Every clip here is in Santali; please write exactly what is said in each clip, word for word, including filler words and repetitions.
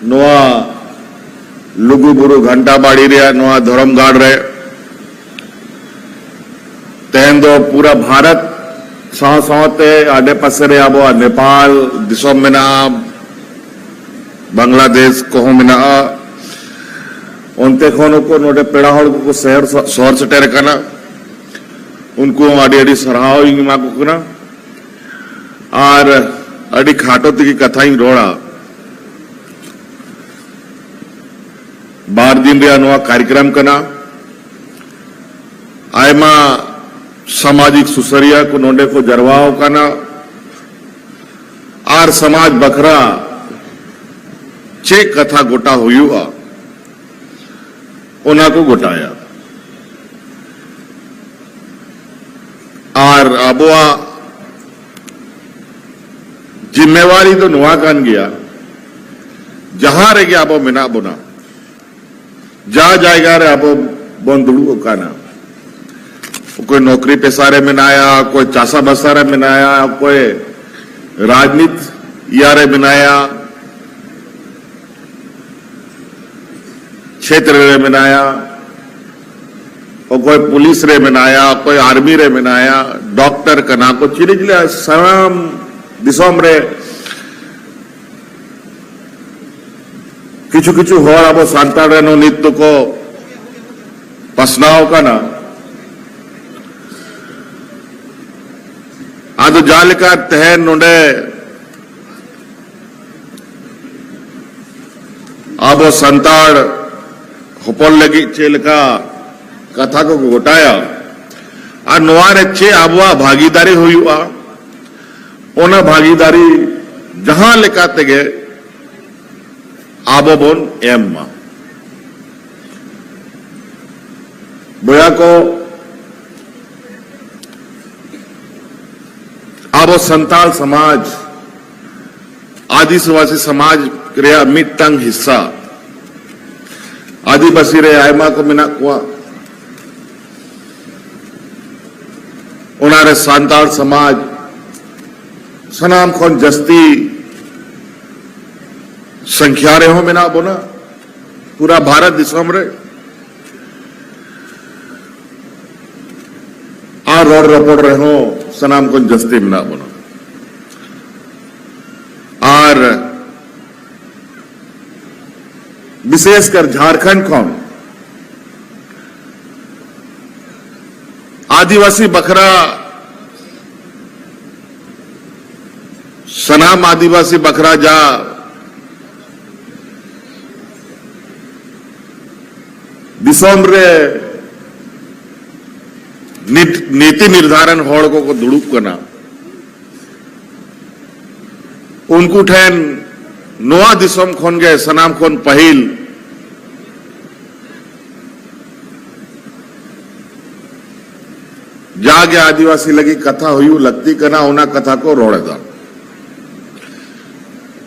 ᱱᱚᱣᱟ ᱞᱩᱜᱩ ᱵᱩᱨᱩ ᱜᱷᱟᱱᱴᱟ ᱵᱟᱲᱤ ᱨᱮᱭᱟᱜ ᱱᱚᱣᱟ ᱫᱷᱚᱨᱚᱢ ᱜᱟᱲ ᱨᱮ ᱛᱮᱦᱮᱧ ᱫᱚ ᱯᱩᱨᱟᱹ ᱵᱷᱟᱨᱚᱛ ᱥᱟᱶ ᱥᱟᱶᱛᱮ ᱟᱰᱮ ᱯᱟᱥᱮ ᱨᱮ ᱟᱵᱚᱣᱟᱜ ᱱᱮᱯᱟᱞ ᱫᱤᱥᱚᱢ ᱢᱮᱱᱟᱜᱼᱟ, ᱵᱟᱝᱞᱟᱫᱮᱥ ᱠᱚᱦᱚᱸ ᱢᱮᱱᱟᱜᱼᱟ᱾ ᱚᱱᱛᱮ ᱠᱷᱚᱱ ᱦᱚᱸᱠᱚ ᱱᱚᱰᱮ ᱯᱮᱲᱟ ᱦᱚᱲ ᱠᱚᱠᱚ ᱥᱮᱦᱮᱨ-, ᱥᱚᱦᱚᱨ ᱥᱮᱴᱮᱨ ᱟᱠᱟᱱᱟ᱾ ᱩᱱᱠᱩ ᱦᱚᱸ ᱟᱹᱰᱤ ᱟᱹᱰᱤ ᱥᱟᱨᱦᱟᱣ ᱤᱧ ᱮᱢᱟ ᱠᱚ ᱠᱟᱱᱟ᱾ ᱟᱨ ᱟᱹᱰᱤ ᱠᱷᱟᱴᱚ ᱛᱮᱜᱮ ᱠᱟᱛᱷᱟᱧ ᱨᱚᱲᱟ᱾ ᱵᱟᱨ ᱫᱤᱱ ᱨᱮᱭᱟᱜ ᱱᱚᱣᱟ ᱠᱟᱨᱭᱚᱠᱨᱚᱢ ᱠᱟᱱᱟ᱾ ᱟᱭᱢᱟ ᱥᱟᱢᱟᱡᱤᱠ ᱥᱩᱥᱟᱹᱨᱤᱭᱟᱹ ᱠᱚ ᱱᱚᱰᱮ ᱠᱚ ᱡᱟᱨᱣᱟ ᱟᱠᱟᱱᱟ᱾ ᱟᱨ ᱥᱚᱢᱟᱡᱽ ᱵᱟᱠᱷᱨᱟ ᱪᱮᱫ ᱠᱟᱛᱷᱟ ᱜᱚᱴᱟ ᱦᱩᱭᱩᱜᱼᱟ, ᱚᱱᱟ ᱠᱚ ᱜᱚᱴᱟᱭᱟ᱾ ᱟᱨ ᱟᱵᱚᱣᱟᱜ ᱡᱤᱢᱢᱮᱣᱟᱨᱤ ᱫᱚ ᱱᱚᱣᱟ ᱠᱟᱱ ᱜᱮᱭᱟ, ᱡᱟᱦᱟᱸ ᱨᱮᱜᱮ ᱟᱵᱚ ᱢᱮᱱᱟᱜ ᱵᱚᱱᱟ, ᱡᱟ ᱡᱟᱭᱜᱟ ᱨᱮ ᱟᱵᱚ ᱵᱚᱱ ᱫᱩᱲᱩᱵ ᱟᱠᱟᱱᱟ, ᱚᱠᱚᱭ ᱱᱚᱠᱨᱤ ᱯᱮᱥᱟ ᱨᱮ ᱢᱮᱱᱟᱭᱟ, ᱚᱠᱚᱭ ᱪᱟᱥᱟᱵᱟᱥᱟ ᱨᱮ ᱢᱮᱱᱟᱭᱟ, ᱚᱠᱚᱭ ᱨᱟᱡᱽᱱᱤᱛ ᱤᱭᱟ ᱨᱮ ᱢᱮᱱᱟᱭᱟ, ᱪᱷᱮᱛᱨᱚ ᱨᱮ ᱢᱮᱱᱟᱭᱟ, ᱚᱠᱚᱭ ᱯᱩᱞᱤᱥ ᱨᱮ ᱢᱮᱱᱟᱭᱟ, ᱚᱠᱚᱭ ᱟᱨᱢᱤ ᱨᱮ ᱢᱮᱱᱟᱭᱟ, ᱰᱚᱠᱴᱚᱨ ᱠᱟᱱᱟ ᱠᱚ, ᱪᱤᱞᱤ ᱪᱤᱞᱤ ᱥᱟᱱᱟᱢ ᱫᱤᱥᱚᱢ ᱨᱮ ᱠᱤᱪᱷᱩ ᱠᱤᱪᱷᱩ ᱦᱚᱲ ᱟᱵᱚ ᱥᱟᱱᱛᱟᱲ ᱨᱮᱱ ᱦᱚᱸ ᱱᱤᱛ ᱫᱚᱠᱚ ᱯᱟᱥᱱᱟᱣ ᱠᱟᱱᱟ᱾ ᱟᱫᱚ ᱡᱟᱦᱟᱸ ᱞᱮᱠᱟ ᱛᱮᱦᱮᱧ ᱱᱚᱰᱮ ᱟᱵᱚ ᱥᱟᱱᱛᱟᱲ ᱦᱚᱯᱚᱱ ᱞᱟᱹᱜᱤᱫ ᱪᱮᱫ ᱞᱮᱠᱟ ᱠᱟᱛᱷᱟ ᱠᱚ ᱜᱚᱴᱟᱭᱟ ᱟᱨ ᱱᱚᱣᱟ ᱨᱮ ᱪᱮᱫ ᱟᱵᱚᱣᱟᱜ ᱵᱷᱟᱜᱤᱫᱟᱨᱤ ᱦᱩᱭᱩᱜᱼᱟ, ᱚᱱᱟ ᱵᱷᱟᱜᱤᱫᱟᱨᱤ ᱡᱟᱦᱟᱸ ᱞᱮᱠᱟ ᱛᱮᱜᱮ ᱟᱵᱚ ᱵᱚᱱ ᱮᱢ ᱢᱟ᱾ ᱵᱚᱭᱦᱟ ᱠᱚ, ᱟᱵᱚ ᱥᱟᱱᱛᱟᱲ ᱥᱚᱢᱟᱡᱽ, ᱟᱹᱫᱤᱵᱟᱹᱥᱤ ᱥᱚᱢᱟᱡᱽ ᱨᱮᱭᱟᱜ ᱢᱤᱫᱴᱟᱝ ᱦᱤᱥᱥᱟ, ᱟᱹᱫᱤᱵᱟᱹᱥᱤ ᱨᱮ ᱟᱭᱢᱟ ᱠᱚ ᱢᱮᱱᱟᱜ ᱠᱚᱣᱟ, ᱚᱱᱟᱨᱮ ᱥᱟᱱᱛᱟᱲ ᱥᱚᱢᱟᱡᱽ ᱥᱟᱱᱟᱢ ᱠᱷᱚᱱ ᱡᱟᱹᱥᱛᱤ ᱥᱚᱝᱠᱷᱭᱟ ᱨᱮᱦᱚᱸ ᱢᱮᱱᱟᱜ ᱵᱚᱱᱟ ᱯᱩᱨᱟ ᱵᱷᱟᱨᱚᱛ ᱫᱤᱥᱚᱢ ᱨᱮ, ᱟᱨ ᱨᱚᱲ ᱨᱚᱯᱚᱲ ᱨᱮᱦᱚᱸ ᱥᱟᱱᱟᱢ ᱠᱷᱚᱱ ᱡᱟᱹᱥᱛᱤ ᱢᱮᱱᱟᱜ ᱵᱚᱱᱟ᱾ ᱟᱨ ᱵᱤᱥᱮᱥ ᱠᱟᱨ ᱡᱷᱟᱲᱠᱷᱚᱸᱰ ᱠᱷᱚᱱ ᱟᱹᱫᱤᱵᱟᱹᱥᱤ ᱵᱟᱠᱷᱨᱟ, ᱥᱟᱱᱟᱢ ᱟᱹᱫᱤᱵᱟᱹᱥᱤ ᱵᱟᱠᱷᱨᱟ ᱡᱟ ᱫᱤᱥᱚᱢ ᱨᱮ ᱱᱤᱛ-, ᱱᱤᱛᱤ ᱱᱤᱨᱫᱷᱟᱨᱚᱱ ᱦᱚᱲ ᱠᱚᱠᱚ ᱫᱩᱲᱩᱵ ᱠᱟᱱᱟ, ᱩᱱᱠᱩ ᱴᱷᱮᱱ ᱱᱚᱣᱟ ᱫᱤᱥᱚᱢ ᱠᱷᱚᱱ ᱜᱮ ᱥᱟᱱᱟᱢ ᱠᱷᱚᱱ ᱯᱟᱹᱦᱤᱞ ᱡᱟᱜᱮ ᱟᱹᱫᱤᱵᱟᱹᱥᱤ ᱞᱟᱹᱜᱤᱫ ᱠᱟᱛᱷᱟ ᱦᱩᱭᱩᱜ ᱞᱟᱹᱠᱛᱤ ᱠᱟᱱᱟ, ᱚᱱᱟ ᱠᱟᱛᱷᱟ ᱠᱚ ᱨᱚᱲ ᱮᱫᱟ᱾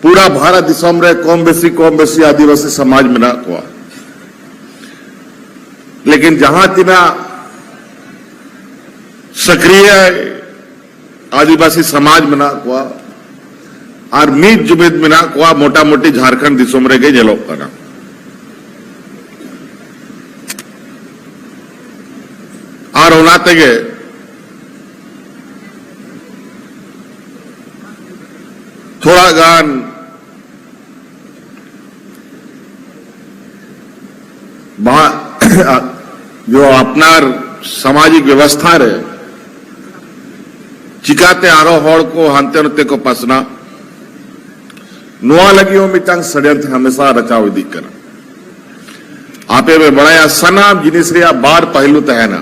ᱯᱩᱨᱟ ᱵᱷᱟᱨᱚᱛ ᱫᱤᱥᱚᱢ ᱨᱮ ᱠᱚᱢ ᱵᱮᱥᱤ, ᱠᱚᱢ ᱵᱮᱥᱤ ᱟᱹᱫᱤᱵᱟᱹᱥᱤ ᱥᱚᱢᱟᱡᱽ ᱢᱮᱱᱟᱜ ᱠᱚᱣᱟ, ᱞᱮᱠᱤᱱ ᱡᱟᱦᱟᱸ ᱛᱤᱱᱟᱹᱜ ᱥᱚᱠᱨᱤᱭ ᱟᱹᱫᱤᱵᱟᱹᱥᱤ ᱥᱚᱢᱟᱡᱽ ᱢᱮᱱᱟᱜ ᱠᱚᱣᱟ ᱟᱨ ᱢᱤᱫ ᱡᱩᱢᱤᱫ ᱢᱮᱱᱟᱜ ᱠᱚᱣᱟ, ᱢᱚᱴᱟᱢᱩᱴᱤ ᱡᱷᱟᱲᱠᱷᱚᱸᱰ ᱫᱤᱥᱚᱢ ᱨᱮᱜᱮ ᱧᱮᱞᱚᱜ ᱠᱟᱱᱟ᱾ ᱟᱨ ᱚᱱᱟ ᱛᱮᱜᱮ ᱛᱷᱚᱲᱟ ᱜᱟᱱ ᱵᱟ-, ᱡᱚ ᱟᱯᱱᱟᱨ ᱥᱟᱢᱟᱡᱤᱠ ᱵᱮᱵᱚᱥᱛᱷᱟ ᱨᱮ ᱪᱤᱠᱟᱛᱮ ᱟᱨᱦᱚᱸ ᱦᱚᱲ ᱠᱚ ᱦᱟᱱᱛᱮ ᱱᱟᱛᱮ ᱠᱚ ᱯᱟᱥᱱᱟᱜ, ᱱᱚᱣᱟ ᱞᱟᱹᱜᱤᱫ ᱦᱚᱸ ᱢᱤᱫᱴᱟᱝ ᱥᱟᱰᱮᱱᱛ ᱦᱟᱢᱮᱥᱟ ᱨᱟᱪᱟᱣ ᱤᱫᱤᱜ ᱠᱟᱱᱟ᱾ ᱟᱯᱮ ᱯᱮ ᱵᱟᱲᱟᱭᱟ, ᱥᱟᱱᱟᱢ ᱡᱤᱱᱤᱥ ᱨᱮᱭᱟᱜ ᱵᱟᱨ ᱯᱟᱦᱞᱩ ᱛᱟᱦᱮᱱᱟ,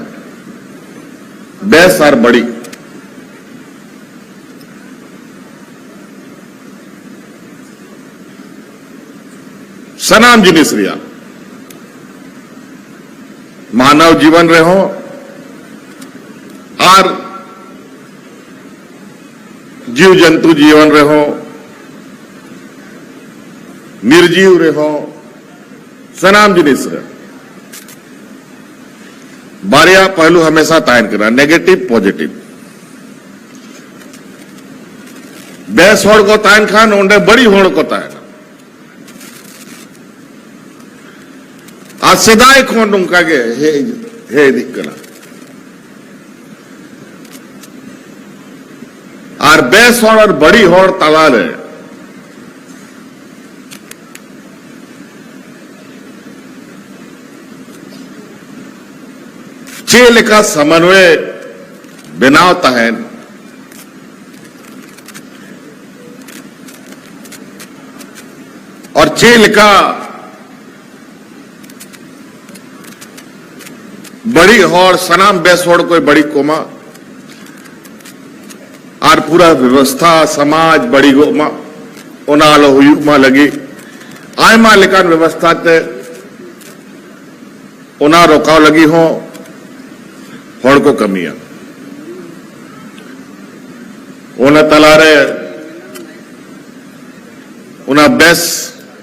ᱵᱮᱥ ᱟᱨ ᱵᱟᱹᱲᱤᱡ᱾ ᱥᱟᱱᱟᱢ ᱡᱤᱱᱤᱥ ᱨᱮᱭᱟᱜ, ᱢᱟᱱᱟᱣ ᱡᱤᱵᱚᱱ ᱨᱮᱦᱚᱸ ᱟᱨ ᱡᱤᱣ ᱡᱚᱱᱛᱩ ᱡᱤᱭᱚᱱ ᱨᱮᱦᱚᱸ, ᱱᱤᱨᱡᱤᱣ ᱨᱮᱦᱚᱸ, ᱥᱟᱱᱟᱢ ᱡᱤᱱᱤᱥ ᱨᱮ ᱵᱟᱨᱭᱟ ᱯᱟᱦᱞᱩ ᱦᱟᱢᱮᱥᱟ ᱛᱟᱦᱮᱱ ᱠᱟᱱᱟ, negative positive᱾ ᱵᱮᱥ ᱦᱚᱲ ᱠᱚ ᱛᱟᱦᱮᱱ ᱠᱷᱟᱱ ᱚᱸᱰᱮ ᱵᱟᱹᱲᱤᱡ ᱦᱚᱲ ᱠᱚ ᱛᱟᱦᱮᱱᱟ, ᱟᱨ ᱥᱮᱫᱟᱭ ᱠᱷᱚᱱ ᱱᱚᱝᱠᱟ ᱜᱮ ᱦᱮᱡ, ᱦᱮᱡ ᱤᱫᱤᱜ ᱠᱟᱱᱟ᱾ ᱟᱨ ᱵᱮᱥ ᱦᱚᱲ ᱟᱨ ᱵᱟᱹᱲᱤᱡ ᱦᱚᱲ ᱛᱟᱞᱟᱨᱮ ᱪᱮᱫ ᱞᱮᱠᱟ ᱥᱚᱢᱚᱱᱣᱚᱭ ᱵᱮᱱᱟᱣ ᱛᱟᱦᱮᱱ, ᱟᱨ ᱪᱮᱫ ᱞᱮᱠᱟ ᱵᱟᱹᱲᱤᱡ ᱦᱚᱲ ᱥᱟᱱᱟᱢ ᱵᱮᱥ ᱦᱚᱲ ᱠᱚᱭ ᱵᱟᱹᱲᱤᱡ ᱠᱚᱢᱟ, ᱟᱨ ᱯᱩᱨᱟᱹ ᱵᱮᱵᱚᱥᱛᱷᱟ ᱥᱚᱢᱟᱡᱽ ᱵᱟᱹᱲᱤᱡᱚᱜ ᱢᱟ, ᱚᱱᱟ ᱟᱞᱚ ᱦᱩᱭᱩᱜ ᱢᱟ ᱞᱟᱹᱜᱤᱫ ᱟᱭᱢᱟ ᱞᱮᱠᱟᱱ ᱵᱮᱵᱚᱥᱛᱷᱟ ᱛᱮ ᱚᱱᱟ ᱨᱚᱠᱟᱣ ᱞᱟᱹᱜᱤᱫ ᱦᱚᱸ ᱦᱚᱲ ᱠᱚ ᱠᱟᱹᱢᱤᱭᱟ᱾ ᱚᱱᱟ ᱛᱟᱞᱟᱨᱮ ᱚᱱᱟ ᱵᱮᱥ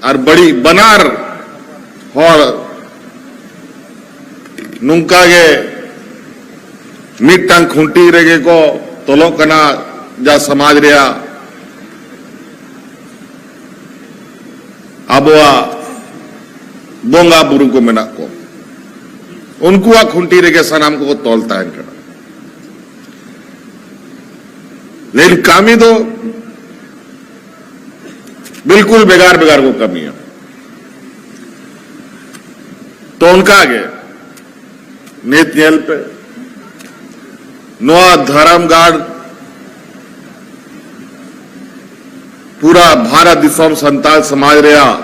ᱟᱨ ᱵᱟᱹᱲᱤᱡ ᱵᱟᱱᱟᱨ ᱦᱚᱲ ᱱᱚᱝᱠᱟ ᱜᱮ ᱢᱤᱫᱴᱟᱝ ᱠᱷᱩᱱᱴᱤ ᱨᱮᱜᱮ ᱠᱚ ᱛᱚᱞᱚᱜ ᱠᱟᱱᱟ, ᱡᱟ ᱥᱚᱢᱟᱡᱽ ᱨᱮᱭᱟᱜ ᱟᱵᱚᱣᱟᱜ ᱵᱚᱸᱜᱟ ᱵᱩᱨᱩ ᱠᱚ ᱢᱮᱱᱟᱜ ᱠᱚ, ᱩᱱᱠᱩᱣᱟᱜ ᱠᱷᱩᱱᱴᱤ ᱨᱮᱜᱮ ᱥᱟᱱᱟᱢ ᱠᱚᱠᱚ ᱛᱚᱞ ᱛᱟᱦᱮᱱ ᱠᱟᱱᱟ᱾ ᱞᱮᱠᱤᱱ ᱠᱟᱹᱢᱤ ᱫᱚ ᱵᱤᱞᱠᱩᱞ ᱵᱷᱮᱜᱟᱨ ᱵᱷᱮᱜᱟᱨ ᱠᱚ ᱠᱟᱹᱢᱤᱭᱟ᱾ ᱛᱚ ᱚᱱᱠᱟ ᱜᱮ ᱱᱤᱛ ᱧᱮᱞ ᱯᱮ, ᱱᱚᱣᱟ ᱫᱷᱚᱨᱚᱢ ᱜᱟᱲ ᱯᱩᱨᱟ ᱵᱷᱟᱨᱚᱛ ᱫᱤᱥᱚᱢ ᱥᱟᱱᱛᱟᱲ ᱥᱚᱢᱟᱡᱽ ᱨᱮᱭᱟᱜ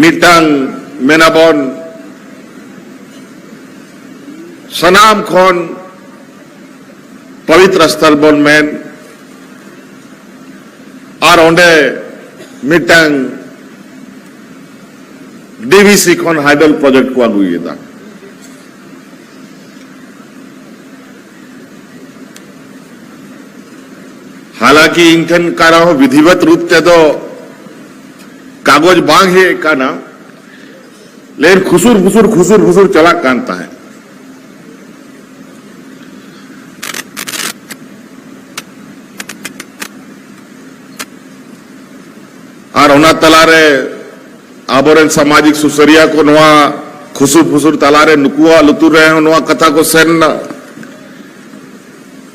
ᱢᱤᱫᱴᱟᱝ ᱢᱮᱱᱟᱵᱚᱱ ᱥᱟᱱᱟᱢ ᱠᱷᱚᱱ ᱯᱚᱵᱤᱛᱨᱚ ᱥᱛᱷᱚᱞ ᱵᱚᱱ ᱢᱮᱱ, ᱟᱨ ᱚᱸᱰᱮ ᱢᱤᱫᱴᱟᱝ ᱰᱤ ᱵᱷᱤ ᱥᱤ ᱠᱷᱚᱱ ᱦᱟᱭᱰᱚᱞ ᱯᱨᱚᱡᱮᱠᱴ ᱠᱚ ᱟᱹᱜᱩᱭᱮᱫᱟ᱾ ᱦᱟᱞᱟᱸᱠᱤ ᱤᱧ ᱴᱷᱮᱱ ᱠᱟᱨᱚᱱ ᱦᱚᱸ ᱵᱤᱫᱷᱤᱣᱟᱛ ᱨᱩᱯ ᱛᱮᱫᱚ ᱠᱟᱜᱚᱡᱽ ᱵᱟᱝ ᱦᱮᱡ ᱟᱠᱟᱱᱟ, ᱞᱮᱠᱤᱱ ᱠᱷᱩᱥᱩᱨ ᱯᱷᱩᱥᱩᱨ ᱠᱷᱩᱥᱩᱨ ᱯᱷᱩᱥᱩᱨ ᱪᱟᱞᱟᱜ ᱠᱟᱱ ᱛᱟᱦᱮᱸᱫ᱾ ᱟᱨ ᱚᱱᱟ ᱛᱟᱞᱟᱨᱮ ᱟᱵᱚᱨᱮᱱ ᱥᱟᱢᱟᱡᱤᱠ ᱥᱩᱥᱟᱹᱨᱤᱭᱟᱹ ᱠᱚ ᱱᱚᱣᱟ ᱠᱷᱩᱥᱩᱨ ᱯᱷᱩᱥᱩᱨ ᱛᱟᱞᱟᱨᱮ ᱱᱩᱠᱩᱣᱟᱜ ᱞᱩᱛᱩᱨ ᱨᱮᱦᱚᱸ ᱱᱚᱣᱟ ᱠᱟᱛᱷᱟ ᱠᱚ ᱥᱮᱱ ᱮᱱᱟ᱾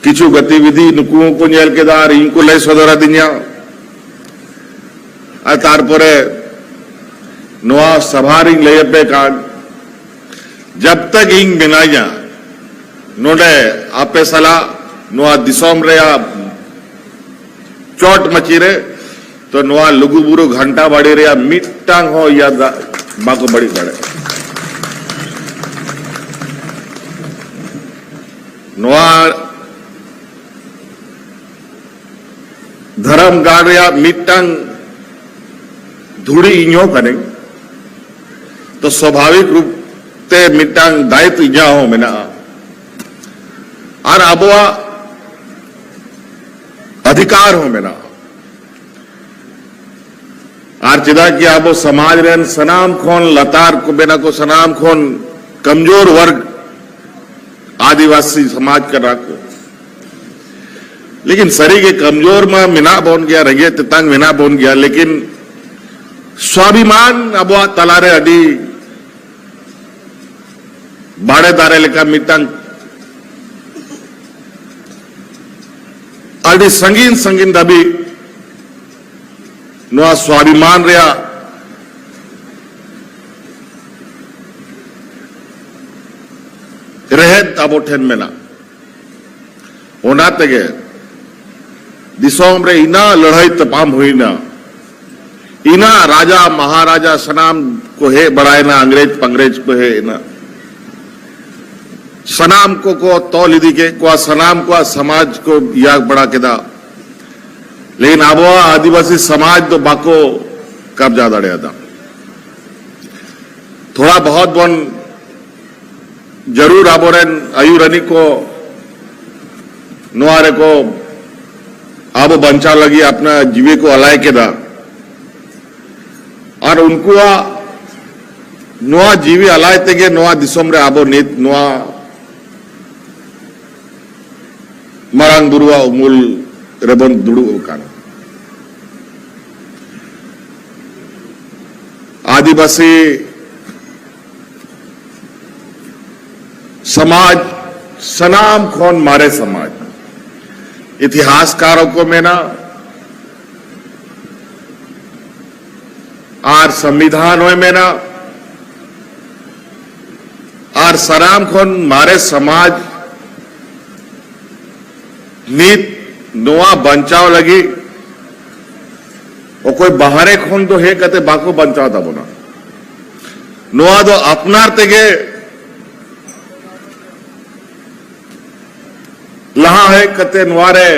ᱠᱤᱪᱷᱩ ᱜᱚᱛᱤᱵᱤᱫᱷᱤ ᱱᱩᱠᱩ ᱦᱚᱸᱠᱚ ᱧᱮᱞ ᱠᱮᱫᱟ ᱟᱨ ᱤᱧ ᱠᱚ ᱞᱟᱹᱭ ᱥᱚᱫᱚᱨ ᱟᱹᱫᱤᱧᱟ᱾ ᱟᱨ ᱛᱟᱨᱯᱚᱨᱮ ᱱᱚᱣᱟ ᱥᱟᱵᱷᱟ ᱨᱤᱧ ᱞᱟᱹᱭ ᱟᱯᱮ ᱠᱟᱱ, ᱡᱟᱵ ᱛᱟᱠ ᱤᱧ ᱢᱮᱱᱟᱧᱟ ᱱᱚᱰᱮ ᱟᱯᱮ ᱥᱟᱞᱟᱜ ᱱᱚᱣᱟ ᱫᱤᱥᱚᱢ ᱨᱮᱭᱟᱜ ᱪᱚᱴ ᱢᱟᱹᱪᱤ ᱨᱮ, ᱛᱚ ᱱᱚᱣᱟ ᱞᱩᱜᱩ ᱵᱩᱨᱩ ᱜᱷᱟᱱᱴᱟ ᱵᱟᱲᱤ ᱨᱮᱭᱟᱜ ᱢᱤᱫᱴᱟᱝ ᱦᱚᱸ ᱤᱭᱟᱹ ᱫᱟ-, ᱵᱟᱠᱚ ᱵᱟᱹᱲᱤᱡ ᱫᱟᱲᱮᱭᱟᱜᱼᱟ᱾ ᱱᱚᱣᱟ ᱫᱷᱚᱨᱚᱢ ᱜᱟᱲ ᱨᱮᱭᱟᱜ ᱢᱤᱫᱴᱟᱝ ᱫᱷᱩᱲᱤ ᱤᱧ ᱦᱚᱸ ᱠᱟᱹᱱᱟᱹᱧ, ᱛᱚ ᱥᱣᱟᱵᱷᱟᱵᱤᱠ ᱨᱩᱯ ᱛᱮ ᱢᱤᱫᱴᱟᱝ ᱫᱟᱭᱤᱛᱛᱚ ᱤᱧᱟᱹᱜ ᱦᱚᱸ ᱢᱮᱱᱟᱜᱼᱟ ᱟᱨ ᱟᱵᱚᱣᱟᱜ ᱚᱫᱷᱤᱠᱟᱨ ᱦᱚᱸ ᱢᱮᱱᱟᱜᱼᱟ᱾ ᱟᱨ ᱪᱮᱫᱟᱜ ᱠᱤ ᱟᱵᱚ ᱥᱚᱢᱟᱡᱽ ᱨᱮᱱ ᱥᱟᱱᱟᱢ ᱠᱷᱚᱱ ᱞᱟᱛᱟᱨ ᱠᱚ ᱢᱮᱱᱟ ᱠᱚ, ᱥᱟᱱᱟᱢ ᱠᱷᱚᱱ ᱠᱚᱢᱡᱳᱨ ᱣᱟᱨᱜᱽ ᱟᱹᱫᱤᱵᱟᱹᱥᱤ ᱥᱚᱢᱟᱡᱽ ᱠᱟᱱᱟ ᱠᱚ᱾ ᱞᱮᱠᱤᱱ ᱥᱟᱹᱨᱤᱜᱮ ᱠᱚᱢᱡᱳᱨ ᱢᱟ ᱢᱮᱱᱟᱜ ᱵᱚᱱ ᱜᱮᱭᱟ, ᱨᱮᱸᱜᱮᱡ ᱛᱮᱛᱟᱝ ᱢᱮᱱᱟᱜ ᱵᱚᱱ ᱜᱮᱭᱟ, ᱞᱮᱠᱤᱱ ᱥᱣᱟᱵᱷᱤᱢᱟᱱ ᱟᱵᱚᱣᱟᱜ ᱛᱟᱞᱟᱨᱮ ᱟᱹᱰᱤ ᱵᱟᱲᱮ ᱫᱟᱨᱮ ᱞᱮᱠᱟ ᱢᱤᱫᱴᱟᱝ ᱟᱹᱰᱤ ᱥᱟᱺᱜᱤᱧ ᱥᱟᱺᱜᱤᱧ ᱫᱷᱟᱹᱵᱤᱡ ᱱᱚᱣᱟ ᱥᱣᱟᱵᱷᱤᱢᱟᱱ ᱨᱮᱭᱟᱜ ᱨᱮᱦᱮᱫ ᱟᱵᱚ ᱴᱷᱮᱱ ᱢᱮᱱᱟᱜ᱾ ᱚᱱᱟ ᱛᱮᱜᱮ ᱫᱤᱥᱚᱢ ᱨᱮ ᱤᱱᱟᱹ ᱞᱟᱹᱲᱦᱟᱹᱭ ᱛᱟᱯᱟᱢ ᱦᱩᱭᱱᱟ, ᱤᱱᱟᱹ ᱨᱟᱡᱟ ᱢᱟᱦᱟᱨᱟᱡᱟ ᱥᱟᱱᱟᱢ ᱠᱚ ᱦᱮᱡ ᱵᱟᱲᱟᱭᱮᱱᱟ, ᱤᱝᱨᱮᱡᱽ ᱯᱟᱝᱨᱮᱡᱽ ᱠᱚ ᱦᱮᱡ ᱮᱱᱟ, ᱥᱟᱱᱟᱢ ᱠᱚᱠᱚ ᱛᱚᱞ ᱤᱫᱤ ᱠᱮᱫ ᱠᱚᱣᱟ, ᱥᱟᱱᱟᱢ ᱠᱚᱣᱟᱜ ᱥᱚᱢᱟᱡᱽ ᱠᱚ ᱤᱭᱟᱹ ᱵᱟᱲᱟ ᱠᱮᱫᱟ᱾ ᱞᱮᱠᱤᱱ ᱟᱵᱚᱣᱟᱜ ᱟᱹᱫᱤᱵᱟᱹᱥᱤ ᱥᱚᱢᱟᱡᱽ ᱫᱚ ᱵᱟᱠᱚ ᱠᱟᱵᱽᱡᱟ ᱫᱟᱲᱮᱭᱟᱫᱟ᱾ ᱛᱷᱚᱲᱟ ᱵᱚᱦᱚᱛ ᱵᱚᱱ ᱡᱟᱹᱨᱩᱲ ᱟᱵᱚᱨᱮᱱ ᱟᱹᱭᱩᱨᱟᱹᱱᱤᱡ ᱠᱚ ᱱᱚᱣᱟ ᱨᱮᱠᱚ ᱟᱵᱚ ᱵᱟᱧᱪᱟᱣ ᱞᱟᱹᱜᱤᱫ ᱟᱯᱱᱟᱨ ᱡᱤᱣᱤ ᱠᱚ ᱟᱞᱟᱭ ᱠᱮᱫᱟ᱾ ᱟᱨ ᱩᱱᱠᱩᱣᱟᱜ ᱱᱚᱣᱟ ᱡᱤᱣᱤ ᱟᱞᱟᱭ ᱛᱮᱜᱮ ᱱᱚᱣᱟ ᱫᱤᱥᱚᱢ ᱨᱮ ᱟᱵᱚ ᱱᱤᱛ ᱱᱚᱣᱟ ᱢᱟᱨᱟᱝ ᱵᱩᱨᱩᱣᱟᱜ ᱩᱢᱩᱞ ᱨᱮᱵᱚᱱ ᱫᱩᱲᱩᱵ ᱟᱠᱟᱱᱟ᱾ ᱟᱹᱫᱤᱵᱟᱹᱥᱤ ᱥᱚᱢᱟᱡᱽ ᱥᱟᱱᱟᱢ ᱠᱷᱚᱱ ᱢᱟᱨᱮ ᱥᱚᱢᱟᱡᱽ᱾ ᱤᱛᱤᱦᱟᱥᱠᱟᱨ ᱦᱚᱸᱠᱚ ᱢᱮᱱᱟ, ᱟᱨ ᱥᱚᱝᱵᱤᱫᱷᱟᱱ ᱦᱚᱸᱭ ᱢᱮᱱᱟ, ᱟᱨ ᱥᱟᱱᱟᱢ ᱠᱷᱚᱱ ᱢᱟᱨᱮ ᱥᱚᱢᱟᱡᱽ ᱱᱤᱛ ᱱᱚᱣᱟ ᱵᱟᱧᱪᱟᱣ ᱞᱟᱹᱜᱤᱫ ᱚᱠᱚᱭ ᱵᱟᱦᱨᱮ ᱠᱷᱚᱱ ᱫᱚ ᱦᱮᱡ ᱠᱟᱛᱮ ᱵᱟᱠᱚ ᱵᱟᱧᱪᱟᱣ ᱛᱟᱵᱚᱱᱟ᱾ ᱱᱚᱣᱟ ᱫᱚ ᱟᱯᱱᱟᱨ ᱛᱮᱜᱮ ᱞᱟᱦᱟ ᱦᱮᱡ ᱠᱟᱛᱮ ᱱᱚᱣᱟ ᱨᱮ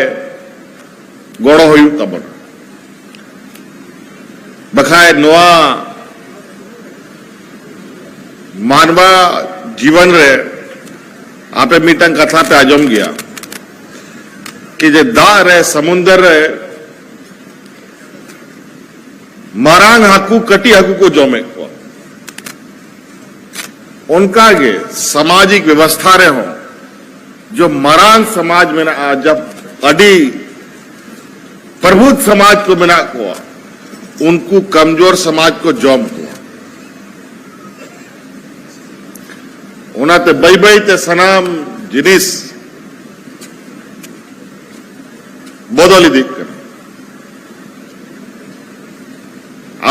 ᱜᱚᱲᱚ ᱦᱩᱭᱩᱜ ᱛᱟᱵᱚᱱᱟ᱾ ᱵᱟᱠᱷᱟᱡ ᱱᱚᱣᱟ ᱢᱟᱱᱣᱟ ᱡᱤᱵᱚᱱ ᱨᱮ ᱟᱯᱮ ᱢᱤᱫᱴᱟᱝ ᱠᱟᱛᱷᱟ ᱯᱮ ᱟᱸᱡᱚᱢ ᱜᱮᱭᱟ ᱠᱤ ᱡᱮ ᱫᱟᱜ ᱨᱮ, ᱥᱚᱢᱩᱱᱫᱚᱨ ᱨᱮ ᱢᱟᱨᱟᱝ ᱦᱟᱹᱠᱩ ᱠᱟᱹᱴᱤᱡ ᱦᱟᱹᱠᱩ ᱠᱚ ᱡᱚᱢᱮᱫ ᱠᱚᱣᱟ᱾ ᱚᱱᱠᱟᱜᱮ ᱥᱟᱢᱟᱡᱤᱠ ᱵᱮᱵᱚᱥᱛᱷᱟ ᱨᱮᱦᱚᱸ ᱡᱚ ᱢᱟᱨᱟᱝ ᱥᱚᱢᱟᱡᱽ ᱢᱮᱱᱟᱜᱼᱟ, ᱡᱟᱵ ᱟᱹᱰᱤ ᱯᱨᱚᱵᱩᱫᱷ ᱥᱚᱢᱟᱡᱽ ᱠᱚ ᱢᱮᱱᱟᱜ ᱠᱚᱣᱟ, ᱩᱱᱠᱩ ᱠᱚᱢᱡᱳᱨ ᱥᱚᱢᱟᱡᱽ ᱠᱚ ᱡᱚᱢ ᱠᱚᱣᱟ᱾ ᱚᱱᱟᱛᱮ ᱵᱟᱹᱭ ᱵᱟᱹᱭ ᱛᱮ ᱥᱟᱱᱟᱢ ᱡᱤᱱᱤᱥ ᱵᱚᱫᱚᱞ ᱤᱫᱤᱜ ᱠᱟᱱᱟ᱾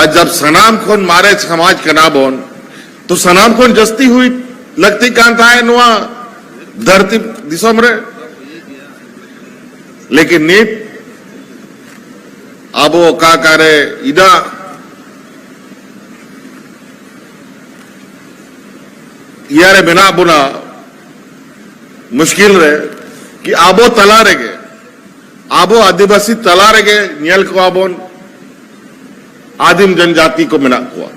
ᱟᱨ ᱡᱟᱵ ᱥᱟᱱᱟᱢ ᱠᱷᱚᱱ ᱢᱟᱨᱮ ᱥᱚᱢᱟᱡᱽ ᱠᱟᱱᱟ ᱵᱚᱱ, ᱛᱚ ᱥᱟᱱᱟᱢ ᱠᱷᱚᱱ ᱡᱟᱹᱥᱛᱤ ᱦᱩᱭ ᱞᱟᱹᱠᱛᱤ ᱠᱟᱱ ᱛᱟᱦᱮᱸ ᱱᱚᱣᱟ ᱫᱷᱟᱹᱨᱛᱤ ᱫᱤᱥᱚᱢ ᱨᱮ᱾ ᱞᱮᱠᱤᱱ ᱱᱤᱛ ᱟᱵᱚ ᱚᱠᱟ ᱚᱠᱟᱨᱮ ᱤᱱᱟᱹᱜ ᱤᱭᱟᱹ ᱨᱮ ᱢᱮᱱᱟᱜ ᱵᱚᱱᱟ, ᱢᱩᱥᱠᱤᱞ ᱨᱮ, ᱠᱤ ᱟᱵᱚ ᱛᱟᱞᱟ ᱨᱮᱜᱮ, ᱟᱵᱚ ᱟᱹᱫᱤᱵᱟᱹᱥᱤ ᱛᱟᱞᱟ ᱨᱮᱜᱮ ᱧᱮᱞ ᱠᱚᱣᱟ ᱵᱚᱱ ᱟᱹᱫᱤᱢ ᱡᱚᱱᱡᱟᱹᱛᱤ ᱠᱚ ᱢᱮᱱᱟᱜ ᱠᱚᱣᱟ,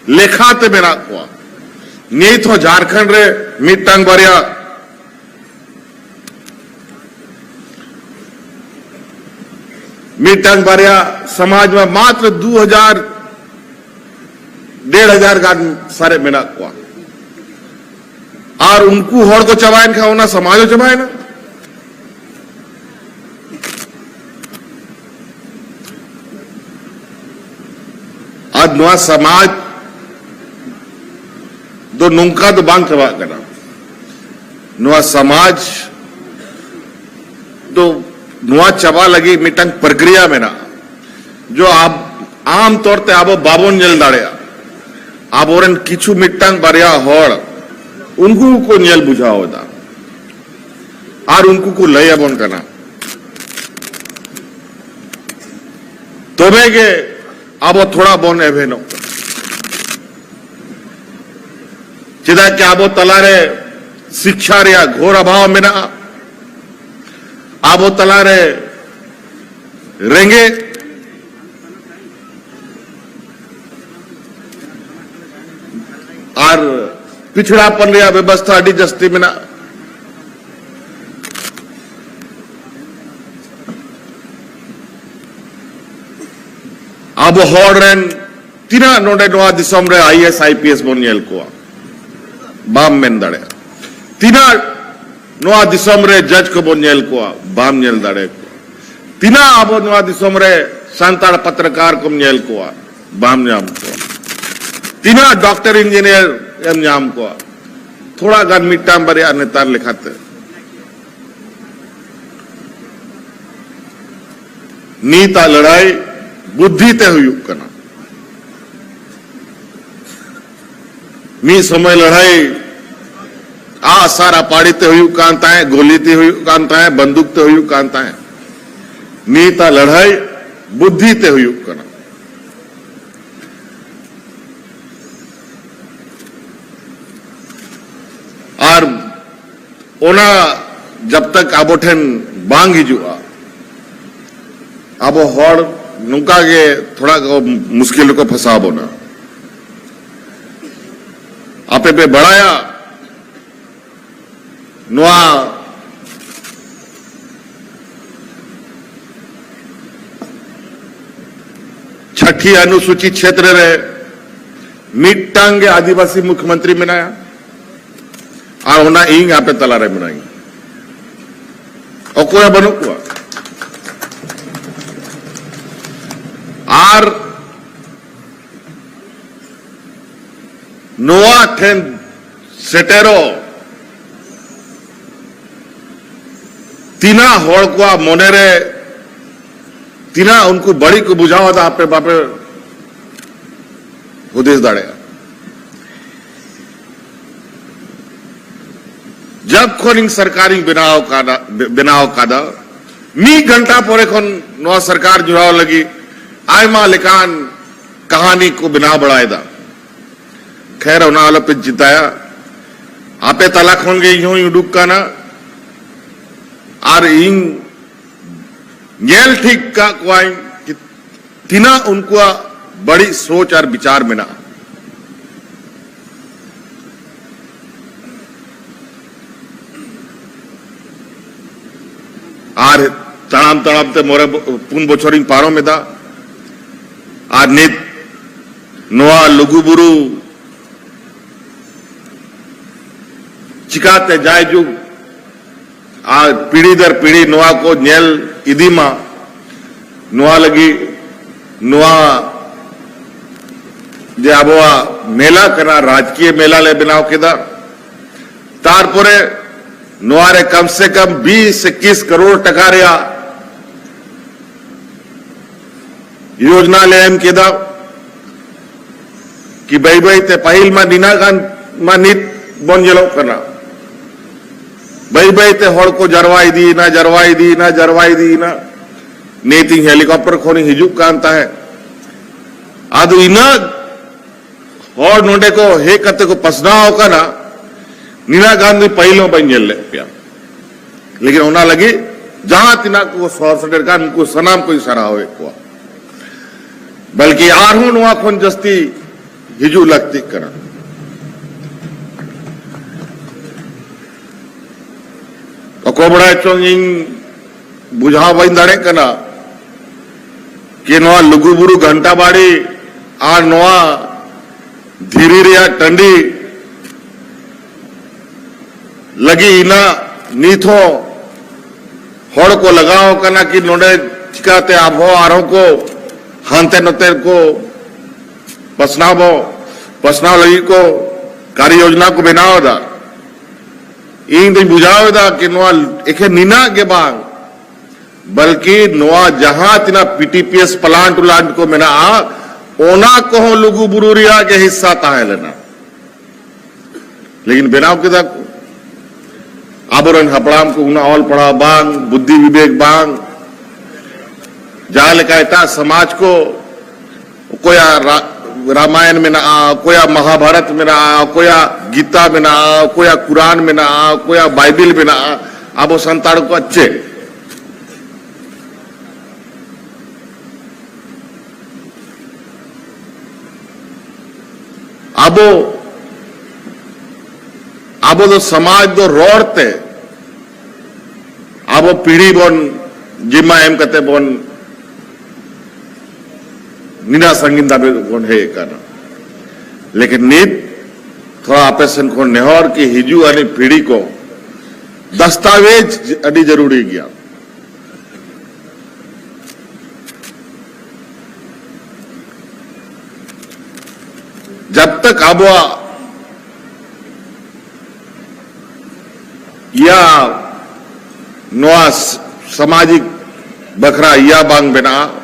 ᱞᱮᱠᱷᱟᱛᱮ ᱢᱮᱱᱟᱜ ᱠᱚᱣᱟ᱾ ᱱᱤᱛ ᱦᱚᱸ ᱡᱷᱟᱲᱠᱷᱚᱸᱰ ᱨᱮ ᱢᱤᱫᱴᱟᱝ ᱵᱟᱨᱭᱟ ᱢᱤᱫᱴᱟᱝ ᱵᱟᱨᱭᱟ ᱥᱚᱢᱟᱡᱽ ᱢᱟ ᱢᱟᱛᱨᱚ ᱫᱩ ᱦᱟᱡᱟᱨ, ᱰᱮᱲ ᱦᱟᱡᱟᱨ ᱜᱟᱱ ᱥᱟᱨᱮᱡ ᱢᱮᱱᱟᱜ ᱠᱚᱣᱟ᱾ ᱟᱨ ᱩᱱᱠᱩ ᱦᱚᱲ ᱠᱚ ᱪᱟᱵᱟᱭᱮᱱ ᱠᱷᱟᱱ ᱚᱱᱟ ᱥᱚᱢᱟᱡᱽ ᱦᱚᱸ ᱪᱟᱵᱟᱭᱮᱱᱟ᱾ ᱟᱨ ᱱᱚᱣᱟ ᱥᱚᱢᱟᱡᱽ ᱫᱚ ᱱᱚᱝᱠᱟ ᱫᱚ ᱵᱟᱝ ᱪᱟᱵᱟᱜ ᱠᱟᱱᱟ᱾ ᱱᱚᱣᱟ ᱥᱚᱢᱟᱡᱽ ᱫᱚ ᱱᱚᱣᱟ ᱪᱟᱵᱟ ᱞᱟᱹᱜᱤᱫ ᱢᱤᱫᱴᱟᱝ ᱯᱨᱚᱠᱨᱤᱭᱟ ᱢᱮᱱᱟᱜᱼᱟ, ᱡᱚ ᱟᱵ-, ᱟᱢ ᱛᱚᱨ ᱛᱮ ᱟᱵᱚ ᱵᱟᱵᱚᱱ ᱧᱮᱞ ᱫᱟᱲᱮᱭᱟᱜᱼᱟ᱾ ᱟᱵᱚᱨᱮᱱ ᱠᱤᱪᱷᱩ ᱢᱤᱫᱴᱟᱝ ᱵᱟᱨᱭᱟ ᱦᱚᱲ ᱩᱱᱠᱩ ᱠᱚ ᱧᱮᱞ ᱵᱩᱡᱷᱟᱹᱣ ᱮᱫᱟ ᱟᱨ ᱩᱱᱠᱩ ᱠᱚ ᱞᱟᱹᱭ ᱟᱵᱚᱱ ᱠᱟᱱᱟ, ᱛᱚᱵᱮ ᱜᱮ ᱟᱵᱚ ᱛᱷᱚᱲᱟ ᱵᱚᱱ ᱮᱵᱷᱮᱱᱚᱜ ᱠᱟᱱᱟ᱾ ᱪᱮᱫᱟᱜ ᱠᱤ ᱟᱵᱚ ᱛᱟᱞᱟᱨᱮ ᱥᱤᱠᱠᱷᱟ ᱨᱮᱭᱟᱜ ᱜᱷᱳᱨ ᱚᱵᱷᱟᱵ ᱢᱮᱱᱟᱜᱼᱟ, ᱟᱵᱚ ᱛᱟᱞᱟᱨᱮ ᱨᱮᱸᱜᱮᱡ ᱟᱨ ᱯᱤᱪᱷᱲᱟᱯᱚᱱ ᱨᱮᱭᱟᱜ ᱵᱮᱵᱚᱥᱛᱷᱟ ᱟᱹᱰᱤ ᱡᱟᱹᱥᱛᱤ ᱢᱮᱱᱟᱜᱼᱟ᱾ ᱟᱵᱚ ᱦᱚᱲ ᱨᱮᱱ ᱛᱤᱱᱟᱹᱜ ᱱᱚᱰᱮ ᱱᱚᱣᱟ ᱫᱤᱥᱚᱢ ᱨᱮ I A S, I P S ᱵᱚᱱ ᱧᱮᱞ ᱠᱚᱣᱟ? ᱵᱟᱢ ᱢᱮᱱ ᱫᱟᱲᱮᱭᱟᱜᱼᱟ᱾ ᱛᱤᱱᱟᱹᱜ ᱱᱚᱣᱟ ᱫᱤᱥᱚᱢ ᱨᱮ ᱡᱟᱡᱽ ᱠᱚᱵᱚᱱ ᱧᱮᱞ ᱠᱚᱣᱟ? ᱵᱟᱢ ᱧᱮᱞ ᱫᱟᱲᱮ ᱠᱚᱣᱟ᱾ ᱛᱤᱱᱟᱹᱜ ᱟᱵᱚ ᱱᱚᱣᱟ ᱫᱤᱥᱚᱢ ᱨᱮ ᱥᱟᱱᱛᱟᱲ ᱯᱚᱛᱨᱚᱠᱟᱨ ᱠᱚᱢ ᱧᱮᱞ ᱠᱚᱣᱟ? ᱵᱟᱢ ᱧᱟᱢ ᱠᱚᱣᱟ᱾ ᱛᱤᱱᱟᱹᱜ ᱰᱚᱠᱴᱚᱨ ᱤᱧᱡᱤᱱᱤᱭᱟᱨ ᱮᱢ ᱧᱟᱢ ᱠᱚᱣᱟ? ᱛᱷᱚᱲᱟ ᱜᱟᱱ ᱢᱤᱫᱴᱟᱝ ᱵᱟᱨᱭᱟ ᱱᱮᱛᱟᱨ ᱞᱮᱠᱟᱛᱮ᱾ ᱱᱤᱛᱟᱜ ᱞᱟᱹᱲᱦᱟᱹᱭ ᱵᱩᱫᱽᱫᱷᱤ ᱛᱮ ᱦᱩᱭᱩᱜ ᱠᱟᱱᱟ᱾ ᱢᱤᱫ ᱥᱚᱢᱚᱭ ᱞᱟᱹᱲᱦᱟᱹᱭ ᱟᱜᱼᱥᱟᱨ ᱟᱯᱟᱲᱤ ᱛᱮ ᱦᱩᱭᱩᱜ ᱠᱟᱱ ᱛᱟᱦᱮᱸᱫ, ᱜᱳᱞᱤ ᱛᱮ ᱦᱩᱭᱩᱜ ᱠᱟᱱ ᱛᱟᱦᱮᱸᱫ, ᱵᱟᱱᱫᱩᱠ ᱛᱮ ᱦᱩᱭᱩᱜ ᱠᱟᱱ ᱛᱟᱦᱮᱸᱫ᱾ ᱱᱤᱛᱟᱜ ᱞᱟᱹᱲᱦᱟᱹᱭ ᱵᱩᱫᱽᱫᱷᱤ ᱛᱮ ᱦᱩᱭᱩᱜ ᱠᱟᱱᱟ᱾ ᱟᱨ ᱚᱱᱟ ᱡᱟᱵ ᱛᱟᱠ ᱟᱵᱚ ᱴᱷᱮᱱ ᱵᱟᱝ ᱦᱤᱡᱩᱜᱼᱟ, ᱟᱵᱚ ᱦᱚᱲ ᱱᱚᱝᱠᱟ ᱜᱮ ᱛᱷᱚᱲᱟ ᱠᱚ ᱢᱩᱥᱠᱤᱞ ᱨᱮᱠᱚ ᱯᱷᱟᱸᱥᱟᱣ ᱵᱚᱱᱟ᱾ ᱟᱯᱮ ᱯᱮ ᱵᱟᱲᱟᱭᱟ, ᱱᱚᱣᱟ ᱪᱷᱟᱴᱤ ᱚᱱᱩᱥᱩᱪᱤ ᱪᱷᱮᱛᱨᱚ ᱨᱮ ᱢᱤᱫᱴᱟᱝ ᱜᱮ ᱟᱹᱫᱤᱵᱟᱹᱥᱤ ᱢᱩᱠᱷᱭᱚᱢᱚᱱᱛᱨᱤ ᱢᱮᱱᱟᱭᱟ, ᱟᱨ ᱚᱱᱟ ᱤᱧ ᱟᱯᱮ ᱛᱟᱞᱟᱨᱮ ᱢᱮᱱᱟᱧᱟ, ᱚᱠᱚᱭ ᱦᱚᱸ ᱵᱟᱹᱱᱩᱜ ᱠᱚᱣᱟ᱾ ᱟᱨ ᱱᱚᱣᱟ ᱴᱷᱮᱱ ᱥᱮᱴᱮᱨᱚᱜ ᱛᱤᱱᱟᱹᱜ ᱦᱚᱲ ᱠᱚᱣᱟᱜ ᱢᱚᱱᱮᱨᱮ ᱛᱤᱱᱟᱹᱜ ᱩᱱᱠᱩ ᱵᱟᱹᱲᱤᱡ ᱠᱚ ᱵᱩᱡᱷᱟᱹᱣ ᱮᱫᱟ, ᱟᱯᱮ ᱵᱟᱯᱮ ᱦᱩᱫᱤᱥ ᱫᱟᱲᱮᱭᱟᱜᱼᱟ᱾ ᱡᱟᱵ ᱠᱷᱚᱱ ᱤᱧ ᱥᱚᱨᱠᱟᱨᱤᱧ ᱵᱮᱱᱟᱣ ᱠᱟᱫᱟ, ᱵᱮᱱᱟᱣ ᱠᱟᱫᱟ, ᱢᱤᱫ ᱜᱷᱚᱱᱴᱟ ᱯᱚᱨᱮ ᱠᱷᱚᱱ ᱱᱚᱣᱟ ᱥᱚᱨᱠᱟᱨ ᱡᱩᱲᱟᱣ ᱞᱟᱹᱜᱤᱫ ᱟᱭᱢᱟ ᱞᱮᱠᱟᱱ ᱠᱟᱹᱦᱱᱤ ᱠᱚ ᱵᱮᱱᱟᱣ ᱵᱟᱲᱟᱭᱮᱫᱟ᱾ ᱠᱷᱮᱨ, ᱚᱱᱟ ᱟᱞᱚᱯᱮ ᱪᱤᱱᱛᱟᱹᱭᱟ, ᱟᱯᱮ ᱛᱟᱞᱟ ᱠᱷᱚᱱ ᱜᱮ ᱤᱧ ᱦᱚᱸᱧ ᱩᱰᱩᱠ ᱠᱟᱱᱟ᱾ ᱟᱨ ᱤᱧ ᱧᱮᱞ ᱴᱷᱤᱠ ᱠᱟᱜ ᱠᱚᱣᱟᱧ ᱠᱤ ᱛᱤᱱᱟᱹᱜ ᱩᱱᱠᱩᱣᱟᱜ ᱵᱟᱹᱲᱤᱡ ᱥᱳᱪ ᱟᱨ ᱵᱤᱪᱟᱨ ᱢᱮᱱᱟᱜᱼᱟ᱾ ᱟᱨ ᱛᱟᱲᱟᱢ ᱛᱟᱲᱟᱢ ᱛᱮ ᱢᱚᱬᱮ ᱵᱚ-, ᱯᱩᱱ ᱵᱚᱪᱷᱚᱨᱤᱧ ᱯᱟᱨᱚᱢ ᱮᱫᱟ᱾ ᱟᱨ ᱱᱤᱛ ᱱᱚᱣᱟ ᱞᱩᱜᱩᱵᱩᱨᱩ ᱪᱤᱠᱟᱛᱮ ᱡᱟᱭᱡᱩᱜᱽ ᱟᱨ ᱯᱤᱲᱦᱤ ᱫᱟᱨ ᱯᱤᱲᱦᱤ ᱱᱚᱣᱟ ᱠᱚ ᱧᱮᱞ ᱤᱫᱤ ᱢᱟ, ᱱᱚᱣᱟ ᱞᱟᱹᱜᱤᱫ ᱱᱚᱣᱟ ᱡᱮ ᱟᱵᱚᱣᱟᱜ ᱢᱮᱞᱟ ᱠᱟᱱᱟ, ᱨᱟᱡᱽᱠᱤᱭᱟᱹ ᱢᱮᱞᱟ ᱞᱮ ᱵᱮᱱᱟᱣ ᱠᱮᱫᱟ᱾ ᱛᱟᱨᱯᱚᱨᱮ ᱱᱚᱣᱟ ᱨᱮ ᱠᱚᱢ ᱥᱮ ᱠᱚᱢ ᱵᱤᱥ ᱤᱠᱠᱤᱥ ᱠᱟᱨᱳᱲ ᱴᱟᱠᱟ ᱨᱮᱭᱟᱜ ᱭᱳᱡᱽᱱᱟ ᱞᱮ ᱮᱢ ᱠᱮᱫᱟ ᱠᱤ ᱵᱟᱹᱭ ᱵᱟᱹᱭ ᱛᱮ, ᱯᱟᱹᱦᱤᱞ ᱢᱟ ᱱᱤᱱᱟᱹᱜ ᱜᱟᱱ ᱢᱟ ᱱᱤᱛ ᱵᱚᱱ ᱧᱮᱞᱚᱜ ᱠᱟᱱᱟ, ᱵᱟᱹᱭ ᱵᱟᱹᱭ ᱛᱮ ᱦᱚᱲ ᱠᱚ ᱡᱟᱨᱣᱟ ᱤᱫᱤᱭᱮᱱᱟ, ᱡᱟᱨᱣᱟ ᱤᱫᱤᱭᱮᱱᱟ, ᱡᱟᱨᱣᱟ ᱤᱫᱤᱭᱮᱱᱟ᱾ ᱱᱤᱛ ᱤᱧ ᱦᱮᱞᱤᱠᱚᱯᱴᱟᱨ ᱠᱷᱚᱱᱤᱧ ᱦᱤᱡᱩᱜ ᱠᱟᱱ ᱛᱟᱦᱮᱸᱫ, ᱟᱫᱚ ᱤᱱᱟᱹᱜ ᱦᱚᱲ ᱱᱚᱰᱮ ᱠᱚ ᱦᱮᱡ ᱠᱟᱛᱮ ᱠᱚ ᱯᱟᱥᱱᱟᱣ ᱟᱠᱟᱱᱟ, ᱱᱤᱱᱟᱹᱜ ᱜᱟᱱ ᱫᱚ ᱯᱟᱹᱦᱤᱞ ᱦᱚᱸ ᱵᱟᱹᱧ ᱧᱮᱞ ᱞᱮᱫ ᱯᱮᱭᱟ᱾ ᱞᱮᱠᱤᱱ ᱚᱱᱟ ᱞᱟᱹᱜᱤᱫ ᱡᱟᱦᱟᱸ ᱛᱤᱱᱟᱹᱜ ᱠᱚ ᱥᱚᱦᱚᱨ ᱥᱮᱴᱮᱨ ᱠᱟᱱ, ᱩᱱᱠᱩ ᱥᱟᱱᱟᱢ ᱠᱚᱧ ᱥᱟᱨᱦᱟᱣᱮᱫ ᱠᱚᱣᱟ᱾ ᱵᱚᱞᱠᱤ ᱟᱨᱦᱚᱸ ᱱᱚᱣᱟ ᱠᱷᱚᱱ ᱡᱟᱹᱥᱛᱤ ᱦᱤᱡᱩᱜ ᱞᱟᱹᱠᱛᱤᱜ ᱠᱟᱱᱟ᱾ ᱚᱠᱚᱭ ᱵᱟᱲᱟᱭ ᱪᱚᱝ, ᱤᱧ ᱵᱩᱡᱷᱟᱹᱣ ᱵᱟᱹᱧ ᱫᱟᱲᱮᱭᱟᱜ ᱠᱟᱱᱟ ᱠᱤ ᱱᱚᱣᱟ ᱞᱩᱜᱩᱵᱩᱨᱩ ᱜᱷᱟᱱᱴᱟ ᱵᱟᱲᱤ ᱟᱨ ᱱᱚᱣᱟ ᱫᱷᱤᱨᱤ ᱨᱮᱭᱟᱜ ᱴᱟᱺᱰᱤ ᱞᱟᱹᱜᱤᱫ ᱤᱱᱟᱹᱜ ᱱᱤᱛ ᱦᱚᱸ ᱦᱚᱲ ᱠᱚ ᱞᱟᱜᱟᱣ ᱟᱠᱟᱱᱟ ᱠᱤ ᱱᱚᱰᱮ ᱪᱤᱠᱟᱛᱮ ᱟᱵᱚ ᱟᱨᱦᱚᱸ ᱠᱚ ᱦᱟᱱᱛᱮ ᱱᱚᱛᱮ ᱠᱚ ᱯᱟᱥᱱᱟᱣ ᱵᱚ ᱯᱟᱥᱱᱟᱣ ᱞᱟᱹᱜᱤᱫ ᱠᱚ ᱠᱟᱨᱭᱚ ᱭᱳᱡᱽᱱᱟ ᱠᱚ ᱵᱮᱱᱟᱣ ᱮᱫᱟ᱾ ᱤᱧ ᱫᱚᱧ ᱵᱩᱡᱷᱟᱹᱣ ᱮᱫᱟ ᱠᱤ ᱱᱚᱣᱟ ᱮᱠᱷᱮᱱ ᱱᱤᱱᱟᱜ ᱜᱮ ᱵᱟᱝ, ᱵᱚᱞᱠᱤ ᱱᱚᱣᱟ ᱡᱟᱦᱟᱸ ᱛᱤᱱᱟᱹᱜ P T P S plant ᱩᱞᱟᱱᱴ ᱠᱚ ᱢᱮᱱᱟᱜᱼᱟ, ᱚᱱᱟ ᱠᱚᱦᱚᱸ ᱞᱩᱜᱩ ᱵᱩᱨᱩ ᱨᱮᱭᱟᱜ ᱜᱮ ᱦᱤᱥᱥᱟ ᱛᱟᱦᱮᱸ ᱞᱮᱱᱟ, ᱞᱮᱠᱤᱱ ᱵᱮᱱᱟᱣ ᱠᱮᱫᱟ ᱠᱚ᱾ ᱟᱵᱚᱨᱮᱱ ᱦᱟᱯᱲᱟᱢ ᱠᱚ ᱩᱱᱟᱹᱜ ᱚᱞ ᱯᱟᱲᱦᱟᱣ ᱵᱟᱝ, ᱵᱩᱫᱽᱫᱷᱤ ᱵᱤᱵᱮᱠ ᱵᱟᱝ, ᱡᱟᱦᱟᱸ ᱞᱮᱠᱟ ᱮᱴᱟᱜ ᱥᱚᱢᱟᱡᱽ ᱠᱚ ᱚᱠᱚᱭᱟᱜ ᱨᱟ-, ᱨᱟᱢᱟᱭᱚᱱ ᱢᱮᱱᱟᱜᱼᱟ, ᱚᱠᱚᱭᱟᱜ ᱢᱚᱦᱟᱵᱷᱟᱨᱚᱛ ᱢᱮᱱᱟᱜᱼᱟ, ᱚᱠᱚᱭᱟᱜ ᱜᱤᱛᱟ ᱢᱮᱱᱟᱜᱼᱟ, ᱚᱠᱚᱭᱟᱜ ᱠᱩᱨᱟᱱ ᱢᱮᱱᱟᱜᱼᱟ, ᱚᱠᱚᱭᱟᱜ ᱵᱟᱭᱵᱮᱞ ᱢᱮᱱᱟᱜᱼᱟ, ᱟᱵᱚ ᱥᱟᱱᱛᱟᱲ ᱠᱚᱣᱟᱜ ᱪᱮᱫ? ᱟᱵᱚ, ᱟᱵᱚ ᱫᱚ ᱥᱚᱢᱟᱡᱽ ᱫᱚ ᱨᱚᱲ ᱛᱮ ᱟᱵᱚ ᱯᱤᱲᱦᱤ ᱵᱚᱱ ᱡᱤᱢᱟ ᱮᱢ ᱠᱟᱛᱮ ᱵᱚᱱ ᱱᱤᱱᱟᱜ ᱥᱟᱺᱜᱤᱧ ᱫᱷᱟᱹᱵᱤᱡ ᱵᱚᱱ ᱦᱮᱡ ᱟᱠᱟᱱᱟ᱾ ᱞᱮᱠᱤᱱ ᱱᱤᱛ ᱛᱷᱚᱲᱟ ᱟᱯᱮ ᱥᱮᱱ ᱠᱷᱚᱱ ᱱᱮᱦᱚᱨ ᱠᱤ ᱦᱤᱡᱩᱜ ᱟᱹᱱᱤᱡ ᱯᱤᱲᱦᱤ ᱠᱚ ᱫᱟᱥᱛᱟᱣᱮᱡᱽ ᱟᱹᱰᱤ ᱡᱟᱹᱨᱩᱲᱤ ᱜᱮᱭᱟ᱾ ᱡᱟᱵ ᱛᱟᱠ ᱟᱵᱚᱣᱟᱜ ᱤᱭᱟ ᱱᱚᱣᱟ ᱥ-, ᱥᱟᱢᱟᱡᱤᱠ ᱵᱟᱠᱷᱨᱟ ᱤᱭᱟ ᱵᱟᱝ ᱵᱮᱱᱟᱜᱼᱟ,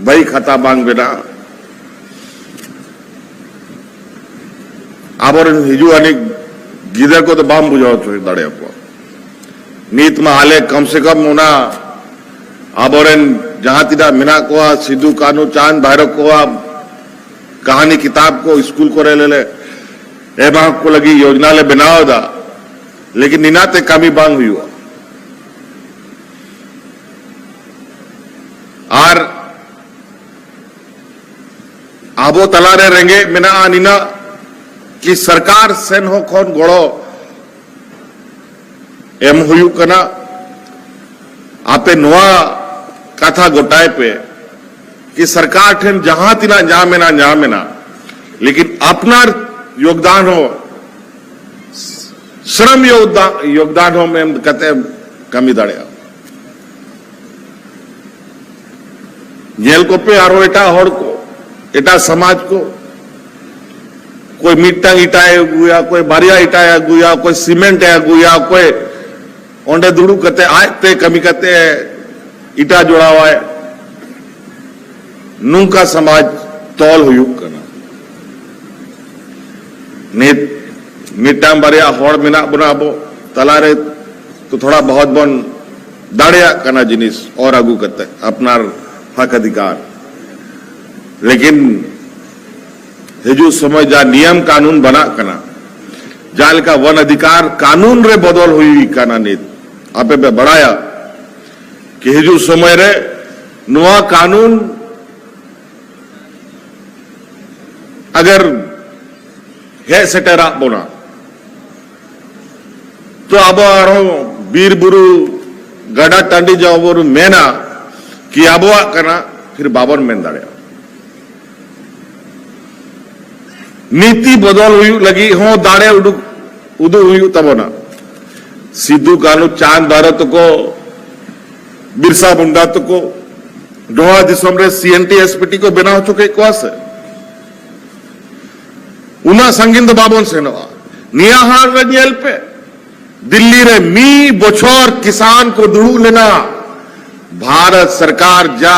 ᱵᱟᱹᱭ ᱠᱷᱟᱛᱟ ᱵᱟᱝ ᱵᱮᱱᱟᱜᱼᱟ, ᱟᱵᱚᱨᱮᱱ ᱦᱤᱡᱩᱜ ᱟᱹᱱᱤᱡ ᱜᱤᱫᱽᱨᱟᱹ ᱠᱚᱫᱚ ᱵᱟᱢ ᱵᱩᱡᱷᱟᱹᱣ ᱦᱚᱪᱚ ᱫᱟᱲᱮᱭᱟᱠᱚᱣᱟ᱾ ᱱᱤᱛ ᱢᱟ ᱟᱞᱮ ᱠᱚᱢ ᱥᱮ ᱠᱚᱢ ᱚᱱᱟ ᱟᱵᱚᱨᱮᱱ ᱡᱟᱦᱟᱸ ᱛᱤᱱᱟᱹᱜ ᱢᱮᱱᱟᱜ ᱠᱚᱣᱟ, ᱥᱤᱫᱩ, ᱠᱟᱹᱱᱦᱩ, ᱪᱟᱸᱫᱽ, ᱵᱷᱟᱭᱨᱚ ᱠᱚᱣᱟᱜ ᱠᱟᱹᱦᱱᱤ ᱠᱤᱛᱟᱵ ᱠᱚ ᱥᱠᱩᱞ ᱠᱚᱨᱮ ᱞᱮ ᱮᱢᱟ ᱠᱚ ᱞᱟᱹᱜᱤᱫ ᱭᱳᱡᱽᱱᱟ ᱞᱮ ᱵᱮᱱᱟᱣ ᱮᱫᱟ, ᱞᱮᱠᱤᱱ ᱱᱤᱱᱟᱜ ᱛᱮ ᱠᱟᱹᱢᱤ ᱵᱟᱝ ᱦᱩᱭᱩᱜᱼᱟ᱾ ᱟᱨ ᱟᱵᱚ ᱛᱟᱞᱟᱨᱮ ᱨᱮᱸᱜᱮᱡ ᱢᱮᱱᱟᱜᱼᱟ ᱱᱤᱱᱟᱜ ᱠᱤ ᱥᱚᱨᱠᱟᱨ ᱥᱮᱱ ᱦᱚᱸ ᱠᱷᱚᱱ ᱜᱚᱲᱚ ᱮᱢ ᱦᱩᱭᱩᱜ ᱠᱟᱱᱟ᱾ ᱟᱯᱮ ᱱᱚᱣᱟ ᱠᱟᱛᱷᱟ ᱜᱚᱴᱟᱭ ᱯᱮ ᱠᱤ ᱥᱚᱨᱠᱟᱨ ᱴᱷᱮᱱ ᱡᱟᱦᱟᱸ ᱛᱤᱱᱟᱜ ᱧᱟᱢ ᱮᱱᱟ, ᱧᱟᱢ ᱮᱱᱟ, ᱞᱮᱠᱤᱱ ᱟᱯᱱᱟᱨ ᱭᱳᱜᱽᱫᱟᱱ ᱦᱚᱸ, ᱥᱨᱚᱢ ᱭᱳᱜᱽᱫᱟ-, ᱭᱳᱜᱽᱫᱟᱱ ᱦᱚᱸ ᱮᱢ ᱠᱟᱛᱮ ᱮᱢ ᱠᱟᱹᱢᱤ ᱫᱟᱲᱮᱭᱟᱜᱼᱟ᱾ ᱧᱮᱞ ᱠᱚᱯᱮ ᱟᱨᱦᱚᱸ ᱮᱴᱟᱜ ᱦᱚᱲ ᱠᱚ, ᱮᱴᱟᱜ ᱥᱚᱢᱟᱡᱽ ᱠᱚ, ᱚᱠᱚᱭ ᱢᱤᱫᱴᱟᱝ ᱤᱴᱟᱭ ᱟᱹᱜᱩᱭᱟ, ᱚᱠᱚᱭ ᱵᱟᱨᱭᱟ ᱤᱴᱟᱭ ᱟᱹᱜᱩᱭᱟ, ᱚᱠᱚᱭ ᱥᱤᱢᱮᱱᱴ ᱮ ᱟᱹᱜᱩᱭᱟ, ᱚᱠᱚᱭ ᱚᱸᱰᱮ ᱫᱩᱲᱩᱵ ᱠᱟᱛᱮ ᱟᱡᱛᱮ ᱠᱟᱹᱢᱤ ᱠᱟᱛᱮ ᱤᱴᱟ ᱡᱚᱲᱟᱣᱟᱭ᱾ ᱱᱚᱝᱠᱟ ᱥᱚᱢᱟᱡᱽ ᱛᱚᱞ ᱦᱩᱭᱩᱜ ᱠᱟᱱᱟ᱾ ᱱᱤᱛ ᱢᱤᱫᱴᱟᱝ ᱵᱟᱨᱭᱟ ᱦᱚᱲ ᱢᱮᱱᱟᱜ ᱵᱚᱱᱟ ᱟᱵᱚ ᱛᱟᱞᱟᱨᱮ, ᱛᱚ ᱛᱷᱚᱲᱟ ᱵᱚᱦᱚᱛ ᱵᱚᱱ ᱫᱟᱲᱮᱭᱟᱜ ᱠᱟᱱᱟ ᱡᱤᱱᱤᱥ ᱚᱨ ᱟᱹᱜᱩ ᱠᱟᱛᱮ ᱟᱯᱱᱟᱨ ᱦᱚᱠ ᱚᱫᱷᱤᱠᱟᱨ᱾ ᱞᱮᱠᱤᱱ ᱦᱤᱡᱩᱜ ᱥᱚᱢᱚᱭ ᱡᱟ ᱱᱤᱭᱚᱢ ᱠᱟᱹᱱᱩᱱ ᱵᱟᱱᱟᱜ ᱠᱟᱱᱟ, ᱡᱟᱦᱟᱸ ᱞᱮᱠᱟ ᱵᱚᱱ ᱚᱫᱷᱤᱠᱟᱨ ᱠᱟᱹᱱᱩᱱ ᱨᱮ ᱵᱚᱫᱚᱞ ᱦᱩᱭ ᱠᱟᱱᱟ ᱱᱤᱛ, ᱟᱯᱮ ᱯᱮ ᱵᱟᱲᱟᱭᱟ ᱠᱤ ᱦᱤᱡᱩᱜ ᱥᱚᱢᱚᱭ ᱨᱮ ᱱᱚᱣᱟ ᱠᱟᱹᱱᱩᱱ ᱟᱜᱟᱨ ᱦᱮᱡ ᱥᱮᱴᱮᱨᱟᱜ ᱵᱚᱱᱟ, ᱛᱚ ᱟᱵᱚ ᱟᱨᱦᱚᱸ ᱵᱤᱨ ᱵᱩᱨᱩ ᱜᱟᱰᱟ ᱴᱟᱺᱰᱤ ᱡᱟᱦᱟᱸ ᱵᱚᱱ ᱢᱮᱱᱟ ᱠᱤ ᱟᱵᱚᱣᱟᱜ ᱠᱟᱱᱟ, ᱯᱷᱤᱨ ᱵᱟᱵᱚᱱ ᱢᱮᱱ ᱫᱟᱲᱮᱭᱟᱜᱼᱟ᱾ ᱱᱤᱛᱤ ᱵᱚᱫᱚᱞ ᱦᱩᱭᱩᱜ ᱞᱟᱹᱜᱤᱫ ᱦᱚᱸ ᱫᱟᱲᱮ ᱩᱰᱩᱠ, ᱩᱫᱩᱜ ᱦᱩᱭᱩᱜ ᱛᱟᱵᱚᱱᱟ᱾ ᱥᱤᱫᱩ, ᱠᱟᱹᱱᱦᱩ, ᱪᱟᱸᱫᱽ, ᱵᱷᱟᱭᱨᱚ ᱛᱟᱠᱚ, ᱵᱤᱨᱥᱟ ᱢᱩᱱᱰᱟ ᱛᱟᱠᱚ ᱱᱚᱣᱟ ᱫᱤᱥᱚᱢ ᱨᱮ ᱥᱤ N T S P T ᱠᱚ ᱵᱮᱱᱟᱣ ᱦᱚᱪᱚ ᱠᱮᱫ ᱠᱚᱣᱟ ᱥᱮ? ᱩᱱᱟᱹᱜ ᱥᱟᱺᱜᱤᱧ ᱫᱚ ᱵᱟᱵᱚᱱ ᱥᱮᱱᱚᱜᱼᱟ᱾ ᱱᱤᱭᱟᱹ ᱦᱟᱞ ᱨᱮ ᱧᱮᱞ ᱯᱮ, ᱫᱤᱞᱞᱤ ᱨᱮ ᱢᱤᱫ ᱵᱚᱪᱷᱚᱨ ᱠᱤᱥᱟᱱ ᱠᱚ ᱫᱩᱲᱩᱵ ᱞᱮᱱᱟ᱾ ᱵᱷᱟᱨᱚᱛ ᱥᱚᱨᱠᱟᱨ ᱡᱟ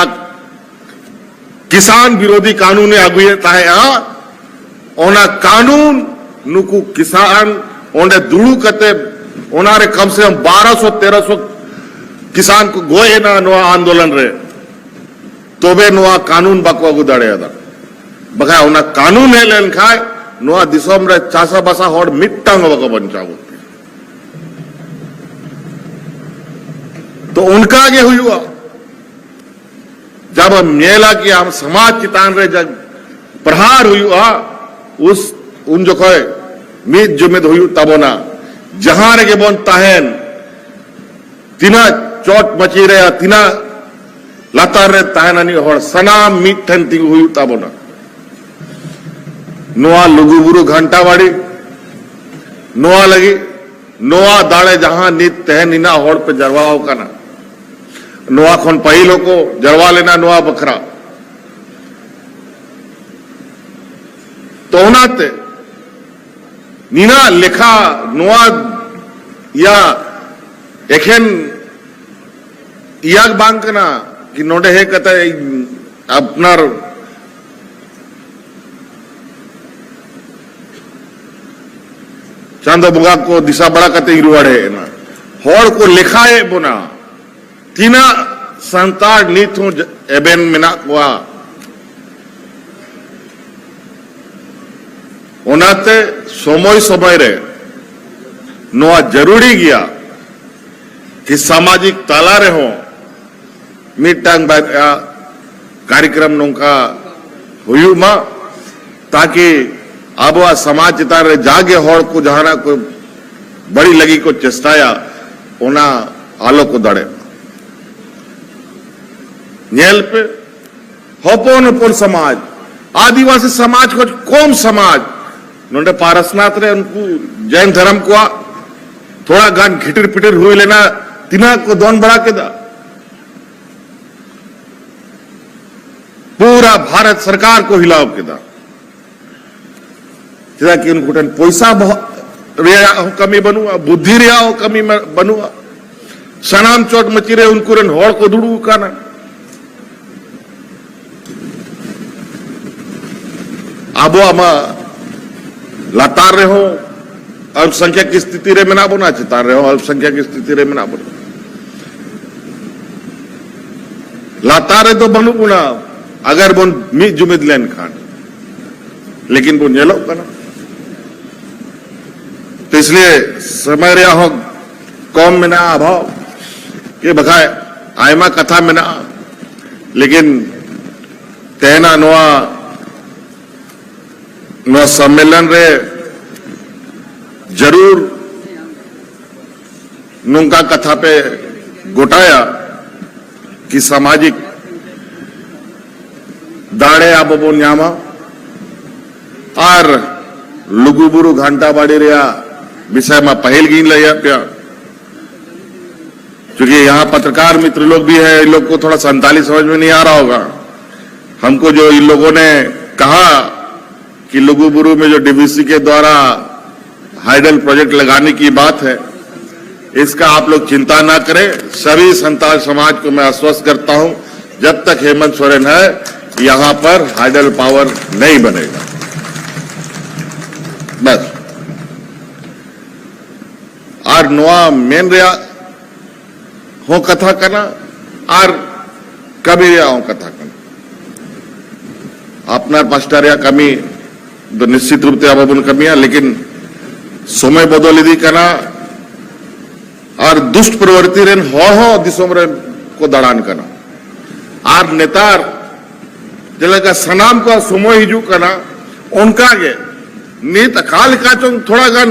ᱠᱤᱥᱟᱱ ᱵᱤᱨᱳᱫᱷᱤ ᱠᱟᱹᱱᱩᱱᱮ ᱟᱹᱜᱩᱭᱮᱫ ᱛᱟᱦᱮᱸᱫᱼᱟ, ᱚᱱᱟ ᱠᱟᱹᱱᱩᱱ ᱱᱩᱠᱩ ᱠᱤᱥᱟᱱ ᱚᱸᱰᱮ ᱫᱩᱲᱩᱵ ᱠᱟᱛᱮ ᱚᱱᱟᱨᱮ ᱠᱚᱢ ᱥᱮ ᱠᱚᱢ ᱵᱟᱨᱚᱥᱚ ᱛᱮᱨᱚᱥᱚ ᱠᱤᱥᱟᱱ ᱠᱚ ᱜᱚᱡ ᱮᱱᱟ ᱱᱚᱣᱟ ᱟᱱᱫᱳᱞᱚᱱ ᱨᱮ᱾ ᱛᱚᱵᱮ ᱱᱚᱣᱟ ᱠᱟᱹᱱᱩᱱ ᱵᱟᱠᱚ ᱟᱹᱜᱩ ᱫᱟᱲᱮᱭᱟᱫᱟ᱾ ᱵᱟᱠᱷᱟᱡ ᱚᱱᱟ ᱠᱟᱹᱱᱩᱱ ᱦᱮᱡ ᱞᱮᱱᱠᱷᱟᱡ ᱱᱚᱣᱟ ᱫᱤᱥᱚᱢ ᱨᱮ ᱪᱟᱥᱟᱵᱟᱥᱟ ᱦᱚᱲ ᱢᱤᱫᱴᱟᱝ ᱦᱚᱸ ᱵᱟᱠᱚ ᱵᱟᱧᱪᱟᱣ ᱠᱚᱜ ᱠᱮᱭᱟ᱾ ᱛᱚ ᱚᱱᱠᱟ ᱜᱮ ᱦᱩᱭᱩᱜᱼᱟ᱾ ᱡᱟᱵ ᱟᱢ ᱧᱮᱞᱟ ᱠᱤ ᱟᱢ ᱥᱚᱢᱟᱡᱽ ᱪᱮᱛᱟᱱ ᱨᱮ ᱡᱟᱵ ᱯᱨᱚᱦᱟᱨ ᱦᱩᱭᱩᱜᱼᱟ, ᱩᱥ, ᱩᱱ ᱡᱚᱠᱷᱚᱡ ᱢᱤᱫ ᱡᱩᱢᱤᱫ ᱦᱩᱭᱩᱜ ᱛᱟᱵᱚᱱᱟ᱾ ᱡᱟᱦᱟᱸ ᱨᱮᱜᱮ ᱵᱚᱱ ᱛᱟᱦᱮᱱ, ᱛᱤᱱᱟᱹᱜ ᱪᱚᱴ ᱢᱟᱹᱪᱤ ᱨᱮ, ᱛᱤᱱᱟᱹᱜ ᱞᱟᱛᱟᱨ ᱨᱮ ᱛᱟᱦᱮᱱ ᱟᱹᱱᱤᱡ ᱦᱚᱲ, ᱥᱟᱱᱟᱢ ᱢᱤᱫ ᱴᱷᱮᱱ ᱛᱤᱸᱜᱩ ᱦᱩᱭᱩᱜ ᱛᱟᱵᱚᱱᱟ᱾ ᱱᱚᱣᱟ ᱞᱩᱜᱩᱵᱩᱨᱩ ᱜᱷᱟᱱᱴᱟᱵᱟᱲᱤ, ᱱᱚᱣᱟ ᱞᱟᱹᱜᱤᱫ, ᱱᱚᱣᱟ ᱫᱟᱲᱮ ᱡᱟᱦᱟᱸ ᱱᱤᱛ ᱛᱮᱦᱮᱧ ᱱᱤᱱᱟᱜ ᱦᱚᱲ ᱯᱮ ᱡᱟᱨᱣᱟ ᱟᱠᱟᱱᱟ, ᱱᱚᱣᱟ ᱠᱷᱚᱱ ᱯᱟᱹᱦᱤᱞ ᱦᱚᱸᱠᱚ ᱡᱟᱨᱣᱟ ᱞᱮᱱᱟ ᱱᱚᱣᱟ ᱵᱟᱠᱷᱨᱟ᱾ ᱛᱚ ᱚᱱᱟᱛᱮ ᱱᱤᱱᱟᱜ ᱞᱮᱠᱷᱟ ᱱᱚᱣᱟ ᱭᱟ ᱮᱠᱷᱮᱱ ᱤᱭᱟᱹ ᱵᱟᱝ ᱠᱟᱱᱟ ᱠᱤ ᱱᱚᱰᱮ ᱦᱮᱡ ᱠᱟᱛᱮ ᱤᱧ ᱟᱯᱱᱟᱨ ᱪᱟᱸᱫᱚ ᱵᱚᱸᱜᱟ ᱠᱚ ᱫᱤᱥᱟᱹ ᱵᱟᱲᱟ ᱠᱟᱛᱮ ᱤᱧ ᱨᱩᱣᱟᱹᱲ ᱦᱮᱡ ᱮᱱᱟ᱾ ᱦᱚᱲ ᱠᱚ ᱞᱮᱠᱷᱟᱭᱮᱫ ᱵᱚᱱᱟ, ᱛᱤᱱᱟᱹᱜ ᱥᱟᱱᱛᱟᱲ ᱱᱤᱛ ᱦᱚᱸ ᱮᱵᱷᱮᱱ ᱢᱮᱱᱟᱜ ᱠᱚᱣᱟ᱾ ᱚᱱᱟᱛᱮ ᱥᱚᱢᱚᱭ ᱥᱚᱢᱚᱭ ᱨᱮ ᱱᱚᱣᱟ ᱡᱟᱹᱨᱩᱲᱤ ᱜᱮᱭᱟ ᱠᱤ ᱥᱟᱢᱟᱡᱤᱠ ᱛᱟᱞᱟ ᱨᱮᱦᱚᱸ ᱢᱤᱫᱴᱟᱝ ᱵᱟᱨᱭᱟ ᱠᱟᱨᱭᱚᱠᱨᱚᱢ ᱱᱚᱝᱠᱟ ᱦᱩᱭᱩᱜ ᱢᱟ, ᱛᱟᱠᱤ ᱟᱵᱚᱣᱟᱜ ᱥᱚᱢᱟᱡᱽ ᱪᱮᱛᱟᱱ ᱨᱮ ᱡᱟᱜᱮ ᱦᱚᱲ ᱠᱚ ᱡᱟᱦᱟᱱᱟᱜ ᱠᱚ ᱵᱟᱹᱲᱤᱡ ᱞᱟᱹᱜᱤᱫ ᱠᱚ ᱪᱮᱥᱴᱟᱭᱟ, ᱚᱱᱟ ᱟᱞᱚ ᱠᱚ ᱫᱟᱲᱮᱜ ᱢᱟ᱾ ᱧᱮᱞ ᱯᱮ, ᱦᱚᱯᱚᱱ ᱦᱚᱯᱚᱱ ᱥᱚᱢᱟᱡᱽ, ᱟᱹᱫᱤᱵᱟᱹᱥᱤ ᱥᱚᱢᱟᱡᱽ ᱠᱷᱚᱱ ᱠᱚᱢ ᱥᱚᱢᱟᱡᱽ, ᱱᱚᱰᱮ ᱯᱟᱨᱥᱱᱟᱛᱷ ᱨᱮ ᱩᱱᱠᱩ ᱡᱮᱱ ᱫᱷᱚᱨᱚᱢ ᱠᱚᱣᱟᱜ ᱛᱷᱚᱲᱟ ᱜᱟᱱ ᱜᱷᱤᱴᱤᱨ ᱯᱤᱴᱤᱨ ᱦᱩᱭ ᱞᱮᱱᱟ, ᱛᱤᱱᱟᱹᱜ ᱠᱚ ᱫᱚᱱ ᱵᱟᱲᱟ ᱠᱮᱫᱟ᱾ ᱯᱩᱨᱟ ᱵᱷᱟᱨᱚᱛ ᱥᱚᱨᱠᱟᱨ ᱠᱚ ᱦᱤᱞᱟᱣ ᱠᱮᱫᱟ᱾ ᱪᱮᱫᱟᱜ ᱠᱤ ᱩᱱᱠᱩ ᱴᱷᱮᱱ ᱯᱚᱭᱥᱟ ᱵᱚᱦᱚᱜ ᱨᱮᱭᱟᱜ ᱦᱚᱸ ᱠᱟᱹᱢᱤ ᱵᱟᱹᱱᱩᱜᱼᱟ, ᱵᱩᱫᱽᱫᱷᱤ ᱨᱮᱭᱟᱜ ᱦᱚᱸ ᱠᱟᱹᱢᱤ ᱢᱟ-, ᱵᱟᱹᱱᱩᱜᱼᱟ᱾ ᱥᱟᱱᱟᱢ ᱪᱚᱴ ᱢᱟᱹᱪᱤ ᱨᱮ ᱩᱱᱠᱩ ᱨᱮᱱ ᱦᱚᱲ ᱠᱚ ᱫᱩᱲᱩᱵ ᱟᱠᱟᱱᱟ᱾ ᱟᱵᱚᱣᱟᱜ ᱢᱟ ᱞᱟᱛᱟᱨ ᱨᱮᱦᱚᱸ ᱚᱞᱯᱥᱚᱝᱠᱷᱭᱟ ᱠᱤ ᱥᱛᱷᱤᱛᱤ ᱨᱮ ᱢᱮᱱᱟᱜ ᱵᱚᱱᱟ, ᱪᱮᱛᱟᱱ ᱨᱮᱦᱚᱸ ᱚᱞᱯᱥᱚᱝᱠᱷᱭᱟ ᱠᱤ ᱥᱛᱷᱤᱛᱤ ᱨᱮ ᱢᱮᱱᱟᱜ ᱵᱚᱱᱟ᱾ ᱞᱟᱛᱟᱨ ᱨᱮᱫᱚ ᱵᱟᱹᱱᱩᱜ ᱵᱚᱱᱟ, ᱟᱜᱟᱨ ᱵᱚᱱ ᱢᱤᱫ ᱡᱩᱢᱤᱫ ᱞᱮᱱᱠᱷᱟᱱ, ᱞᱮᱠᱤᱱ ᱵᱚᱱ ᱧᱮᱞᱚᱜ ᱠᱟᱱᱟ᱾ ᱛᱚ ᱤᱥᱞᱤᱭᱮ ᱥᱚᱢᱚᱭ ᱨᱮᱭᱟᱜ ᱦᱚᱸ ᱠᱚᱢ ᱢᱮᱱᱟᱜᱼᱟ, ᱚᱵᱷᱟᱵ ᱜᱮ, ᱵᱟᱠᱷᱟᱡ ᱟᱭᱢᱟ ᱠᱟᱛᱷᱟ ᱢᱮᱱᱟᱜᱼᱟ, ᱞᱮᱠᱤᱱ ᱛᱮᱦᱮᱧᱟᱜ ᱱᱚᱣᱟ ᱱᱚᱣᱟ ᱥᱚᱢᱢᱮᱞᱚᱱ ᱨᱮ ᱡᱟᱹᱨᱩᱲ ᱱᱚᱝᱠᱟ ᱠᱟᱛᱷᱟ ᱯᱮ ᱜᱚᱴᱟᱭᱟ ᱠᱤ ᱥᱟᱢᱟᱡᱤᱠ ᱫᱟᱲᱮ ᱟᱵᱚ ᱵᱚᱱ ᱧᱟᱢᱟ᱾ ᱟᱨ ᱞᱩᱜᱩᱵᱩᱨᱩ ᱜᱷᱟᱱᱴᱟ ᱵᱟᱲᱤ ᱨᱮᱭᱟᱜ ᱵᱤᱥᱚᱭ ᱢᱟ ᱯᱟᱹᱦᱤᱞ ᱜᱤᱧ ᱞᱟᱹᱭᱟᱫ ᱯᱮᱭᱟ, क्योंकि यहाँ पत्रकार मित्र लोग भी है, इन लोग को थोड़ा संताली समझ में नहीं आ रहा होगा। हमको जो इन लोगों ने कहा कि लुगुबुरु में जो डीवीसी के द्वारा हाइडल प्रोजेक्ट लगाने की बात है, इसका आप लोग चिंता ना करें। सभी संताल समाज को मैं आश्वस्त करता हूं, जब तक हेमंत सोरेन है, यहां पर हाइडल पावर नहीं बनेगा। बस। ᱟᱨ ᱱᱚᱣᱟ ᱢᱮᱱ ᱨᱮᱭᱟᱜ ᱦᱚᱸ ᱠᱟᱛᱷᱟ ᱠᱟᱱᱟ ᱟᱨ ᱠᱟᱹᱢᱤ ᱨᱮᱭᱟᱜ ᱦᱚᱸ ᱠᱟᱛᱷᱟ ᱠᱟᱱᱟ᱾ ᱟᱯᱱᱟᱨ ᱯᱟᱥᱴᱟ ᱨᱮᱭᱟᱜ ᱠᱟᱹᱢᱤ ᱫᱚ ᱱᱤᱥᱪᱤᱛ ᱨᱩᱯ ᱛᱮ ᱟᱵᱚ ᱵᱚᱱ ᱠᱟᱹᱢᱤᱭᱟ, ᱞᱮᱠᱤᱱ ᱥᱚᱢᱚᱭ ᱵᱚᱫᱚᱞ ᱤᱫᱤᱜ ᱠᱟᱱᱟ ᱟᱨ ᱫᱩᱥᱴ ᱯᱨᱚᱵᱨᱛᱤ ᱨᱮᱱ ᱦᱚᱲ ᱦᱚᱸ ᱫᱤᱥᱚᱢ ᱨᱮ ᱠᱚ ᱫᱟᱬᱟᱱ ᱠᱟᱱᱟ᱾ ᱟᱨ ᱱᱮᱛᱟᱨ ᱡᱮᱞᱮᱠᱟ ᱥᱟᱱᱟᱢ ᱠᱚᱣᱟᱜ ᱥᱚᱢᱚᱭ ᱦᱤᱡᱩᱜ ᱠᱟᱱᱟ, ᱚᱱᱠᱟ ᱜᱮ ᱱᱤᱛ ᱚᱠᱟ ᱞᱮᱠᱟ ᱪᱚᱝ ᱛᱷᱚᱲᱟ ᱜᱟᱱ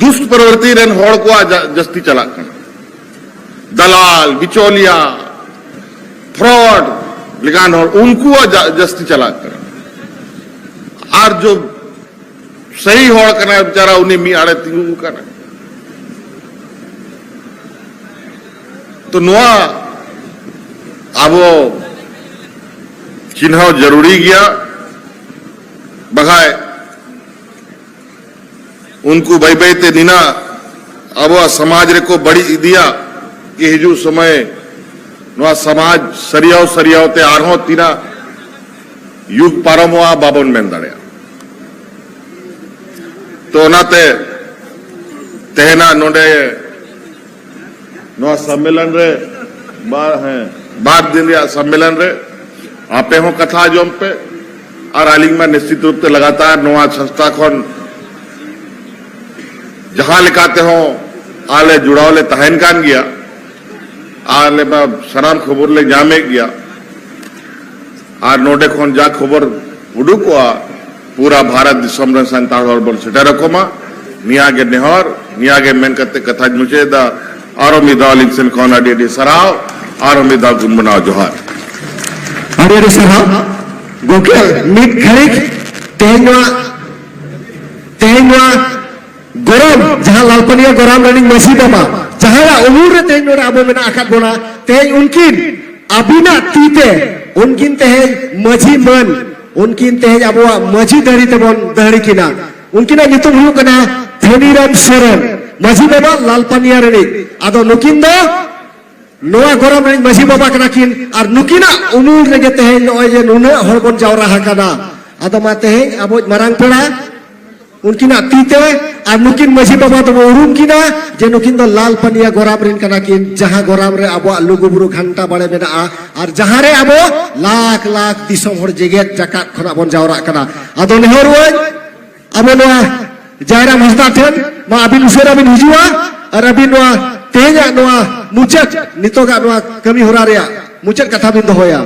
ᱫᱩᱥᱴ ᱯᱨᱚᱵᱨᱛᱤ ᱨᱮᱱ ᱦᱚᱲ ᱠᱚᱣᱟᱜ ᱡᱟ-, ᱡᱟᱹᱥᱛᱤ ᱪᱟᱞᱟᱜ ᱠᱟᱱᱟ᱾ ᱫᱟᱞᱟᱞ, ᱵᱤᱪᱚᱞᱤᱭᱟ, ᱯᱷᱨᱚᱰ ᱞᱮᱠᱟᱱ ᱦᱚᱲ, ᱩᱱᱠᱩᱣᱟᱜ ᱡᱟ-, ᱡᱟᱹᱥᱛᱤ ᱪᱟᱞᱟᱜ ᱠᱟᱱᱟ᱾ ᱟᱨ ᱡᱚ ᱥᱟᱹᱦᱤ ᱦᱚᱲ ᱠᱟᱱᱟᱭ ᱵᱮᱪᱟᱨᱟ, ᱩᱱᱤ ᱢᱤᱫ ᱟᱲᱮ ᱛᱤᱸᱜᱩ ᱠᱟᱱᱟ᱾ ᱛᱚ ᱱᱚᱣᱟ ᱟᱵᱚ ᱪᱤᱱᱦᱟᱹᱣ ᱡᱟᱹᱨᱩᱲᱤ ᱜᱮᱭᱟ, ᱵᱟᱠᱷᱟᱡ ᱩᱱᱠᱩ ᱵᱟᱹᱭ ᱵᱟᱹᱭ ᱛᱮ ᱱᱤᱱᱟᱜ ᱟᱵᱚᱣᱟᱜ ᱥᱚᱢᱟᱡᱽ ᱨᱮᱠᱚ ᱵᱟᱹᱲᱤᱡ ᱤᱫᱤᱭᱟ ᱠᱤ ᱦᱤᱡᱩᱜ ᱥᱚᱢᱚᱭ ᱱᱚᱣᱟ ᱥᱚᱢᱟᱡᱽ ᱥᱟᱹᱨᱭᱟᱹᱣ ᱥᱟᱹᱨᱭᱟᱹᱣ ᱛᱮ ᱟᱨᱦᱚᱸ ᱛᱤᱱᱟᱹᱜ ᱭᱩᱜᱽ ᱯᱟᱨᱚᱢᱚᱜᱼᱟ, ᱵᱟᱵᱚᱱ ᱢᱮᱱ ᱫᱟᱲᱮᱭᱟᱜᱼᱟ᱾ ᱛᱚ ᱚᱱᱟᱛᱮ ᱛᱮᱦᱮᱧᱟᱜ ᱱᱚᱰᱮ ᱱᱚᱣᱟ ᱥᱚᱢᱢᱮᱞᱚᱱ ᱨᱮ ᱵᱟᱨ, ᱦᱮᱸ, ᱵᱟᱨ ᱫᱤᱱ ᱨᱮᱭᱟᱜ ᱥᱚᱢᱢᱮᱞᱚᱱ ᱨᱮ ᱟᱯᱮ ᱦᱚᱸ ᱠᱟᱛᱷᱟ ᱟᱸᱡᱚᱢ ᱯᱮ, ᱟᱨ ᱟᱹᱞᱤᱧ ᱢᱟ ᱱᱤᱥᱪᱤᱛ ᱨᱩᱯ ᱛᱮ ᱞᱟᱜᱟᱛᱟᱨ ᱱᱚᱣᱟ ᱥᱚᱝᱥᱛᱷᱟ ᱠᱷᱚᱱ ᱡᱟᱦᱟᱸ ᱞᱮᱠᱟ ᱛᱮᱦᱚᱸ ᱟᱞᱮ ᱡᱚᱲᱟᱣ ᱞᱮ ᱛᱟᱦᱮᱱ ᱠᱟᱱ ᱜᱮᱭᱟ, ᱟᱨ ᱟᱞᱮ ᱢᱟ ᱥᱟᱱᱟᱢ ᱠᱷᱚᱵᱚᱨ ᱞᱮ ᱧᱟᱢᱮᱫ ᱜᱮᱭᱟ᱾ ᱟᱨ ᱱᱚᱰᱮ ᱠᱷᱚᱱ ᱡᱟ ᱠᱷᱚᱵᱚᱨ ᱩᱰᱩᱠᱚᱜᱼᱟ, ᱯᱩᱨᱟ ᱵᱷᱟᱨᱚᱛ ᱫᱤᱥᱚᱢ ᱨᱮᱱ ᱥᱟᱱᱛᱟᱲ ᱦᱚᱲ ᱵᱚᱱ ᱥᱮᱴᱮᱨ ᱟᱠᱚ ᱢᱟ᱾ ᱱᱤᱭᱟᱹ ᱜᱮ ᱱᱮᱦᱚᱨ, ᱱᱤᱭᱟᱹ ᱜᱮ ᱢᱮᱱ ᱠᱟᱛᱮ ᱠᱟᱛᱷᱟᱧ ᱢᱩᱪᱟᱹᱫ ᱮᱫᱟ᱾ ᱟᱨᱚ ᱢᱤᱫ ᱫᱷᱟᱣ ᱟᱹᱞᱤᱧ ᱥᱮᱱ ᱠᱷᱚᱱ ᱟᱹᱰᱤ ᱟᱹᱰᱤ ᱥᱟᱨᱦᱟᱣ, ᱟᱨᱚ ᱢᱤᱫ ᱫᱷᱟᱣ ᱜᱩᱱ ᱢᱟᱱᱟᱣ ᱡᱚᱦᱟᱨ᱾ ᱟᱹᱰᱤ ᱟᱹᱰᱤ ᱥᱟᱨᱦᱟᱣ ᱜᱚᱢᱠᱮ᱾ ᱢᱤᱫ ᱜᱷᱟᱹᱲᱤᱡ ᱛᱮᱦᱮᱧ ᱱᱚᱣᱟ, ᱛᱮᱦᱮᱧ ᱱᱚᱣᱟ ᱜᱚᱨᱟᱢ, ᱡᱟᱦᱟᱸ ᱞᱟᱞᱯᱟᱹᱱᱤᱭᱟᱹ ᱜᱚᱨᱟᱢ ᱨᱮᱱᱤᱡ ᱢᱟᱹᱡᱷᱤ ᱵᱟᱵᱟ, ᱡᱟᱦᱟᱸᱭᱟᱜ ᱩᱢᱩᱞ ᱨᱮ ᱛᱮᱦᱮᱧ ᱱᱚᱰᱮ ᱟᱵᱚ ᱢᱮᱱᱟᱜ ᱟᱠᱟᱫ ᱵᱚᱱᱟ, ᱛᱮᱦᱮᱧ ᱩᱱᱠᱤᱱ ᱟᱹᱵᱤᱱᱟᱜ ᱛᱤ ᱛᱮ, ᱩᱱᱠᱤᱱ ᱛᱮᱦᱮᱧ ᱢᱟᱹᱡᱷᱤ ᱢᱟᱹᱱ, ᱩᱱᱠᱤᱱ ᱛᱮᱦᱮᱧ ᱟᱵᱚᱣᱟᱜ ᱢᱟᱹᱡᱷᱤ ᱫᱟᱹᱲᱤ ᱛᱮᱵᱚᱱ ᱫᱟᱹᱲᱤ ᱠᱤᱱᱟ᱾ ᱩᱱᱠᱤᱱᱟᱜ ᱧᱩᱛᱩᱢ ᱦᱩᱭᱩᱜ ᱠᱟᱱᱟ ᱢᱚᱱᱤᱨᱟᱢ ᱥᱚᱨᱮᱱ, ᱢᱟᱹᱡᱷᱤ ᱵᱟᱵᱟ ᱞᱟᱞᱯᱟᱱᱤᱭᱟ ᱨᱤᱱᱤᱡ᱾ ᱟᱫᱚ ᱱᱩᱠᱤᱱ ᱫᱚ ᱱᱚᱣᱟ ᱜᱚᱨᱟᱢ ᱨᱤᱱ ᱢᱟᱹᱡᱷᱤ ᱵᱟᱵᱟ ᱠᱟᱱᱟ ᱠᱤᱱ, ᱟᱨ ᱱᱩᱠᱤᱱᱟᱜ ᱩᱢᱩᱞ ᱨᱮᱜᱮ ᱛᱮᱦᱮᱧ ᱱᱚᱜᱼᱚᱭ ᱡᱮ ᱱᱩᱱᱟᱹᱜ ᱦᱚᱲ ᱵᱚᱱ ᱡᱟᱣᱨᱟ ᱟᱠᱟᱱᱟ᱾ ᱟᱫᱚ ᱢᱟ ᱛᱮᱦᱮᱧ ᱟᱵᱚ ᱢᱟᱨᱟᱝ ᱯᱮᱲᱟ ᱩᱱᱠᱤᱱᱟᱜ ᱛᱤ ᱛᱮ, ᱟᱨ ᱱᱩᱠᱤᱱ ᱢᱟᱹᱡᱷᱤ ᱵᱟᱵᱟ ᱫᱚᱵᱚ ᱩᱨᱩᱢ ᱠᱤᱱᱟ ᱡᱮ ᱱᱩᱠᱤᱱ ᱫᱚ ᱞᱟᱞᱯᱟᱱᱤᱭᱟ ᱜᱚᱨᱟᱢ ᱨᱤᱱ ᱠᱟᱱᱟ ᱠᱤᱱ, ᱡᱟᱦᱟᱸ ᱜᱚᱨᱟᱢ ᱨᱮ ᱟᱵᱚᱣᱟᱜ ᱞᱩᱜᱩᱵᱩᱨᱩ ᱜᱷᱟᱱᱴᱟ ᱵᱟᱲᱮ ᱢᱮᱱᱟᱜᱼᱟ, ᱟᱨ ᱡᱟᱦᱟᱸ ᱨᱮ ᱟᱵᱚ ᱞᱟᱠᱷ ᱞᱟᱠᱷ ᱫᱤᱥᱚᱢ ᱦᱚᱲ ᱡᱮᱜᱮᱛ ᱡᱟᱠᱟᱛ ᱠᱷᱚᱱᱟᱜ ᱵᱚᱱ ᱡᱟᱣᱨᱟᱜ ᱠᱟᱱᱟ᱾ ᱟᱫᱚ ᱱᱮᱦᱚᱨ ᱟᱹᱧ ᱟᱵᱚ ᱱᱚᱣᱟ ᱡᱟᱭᱨᱟᱢ ᱦᱟᱸᱥᱫᱟ ᱴᱷᱮᱱ, ᱢᱟ ᱟᱹᱵᱤᱱ ᱩᱥᱟᱹᱨᱟ ᱵᱤᱱ ᱦᱤᱡᱩᱜᱼᱟ ᱟᱨ ᱟᱹᱵᱤᱱ ᱱᱚᱣᱟ ᱛᱮᱦᱮᱧᱟᱜ ᱱᱚᱣᱟ ᱢᱩᱪᱟᱹᱫ, ᱱᱤᱛᱚᱜᱟᱜ ᱱᱚᱣᱟ ᱠᱟᱹᱢᱤ ᱦᱚᱨᱟ ᱨᱮᱭᱟᱜ ᱢᱩᱪᱟᱹᱫ ᱠᱟᱛᱷᱟ ᱵᱤᱱ ᱫᱚᱦᱚᱭᱟ᱾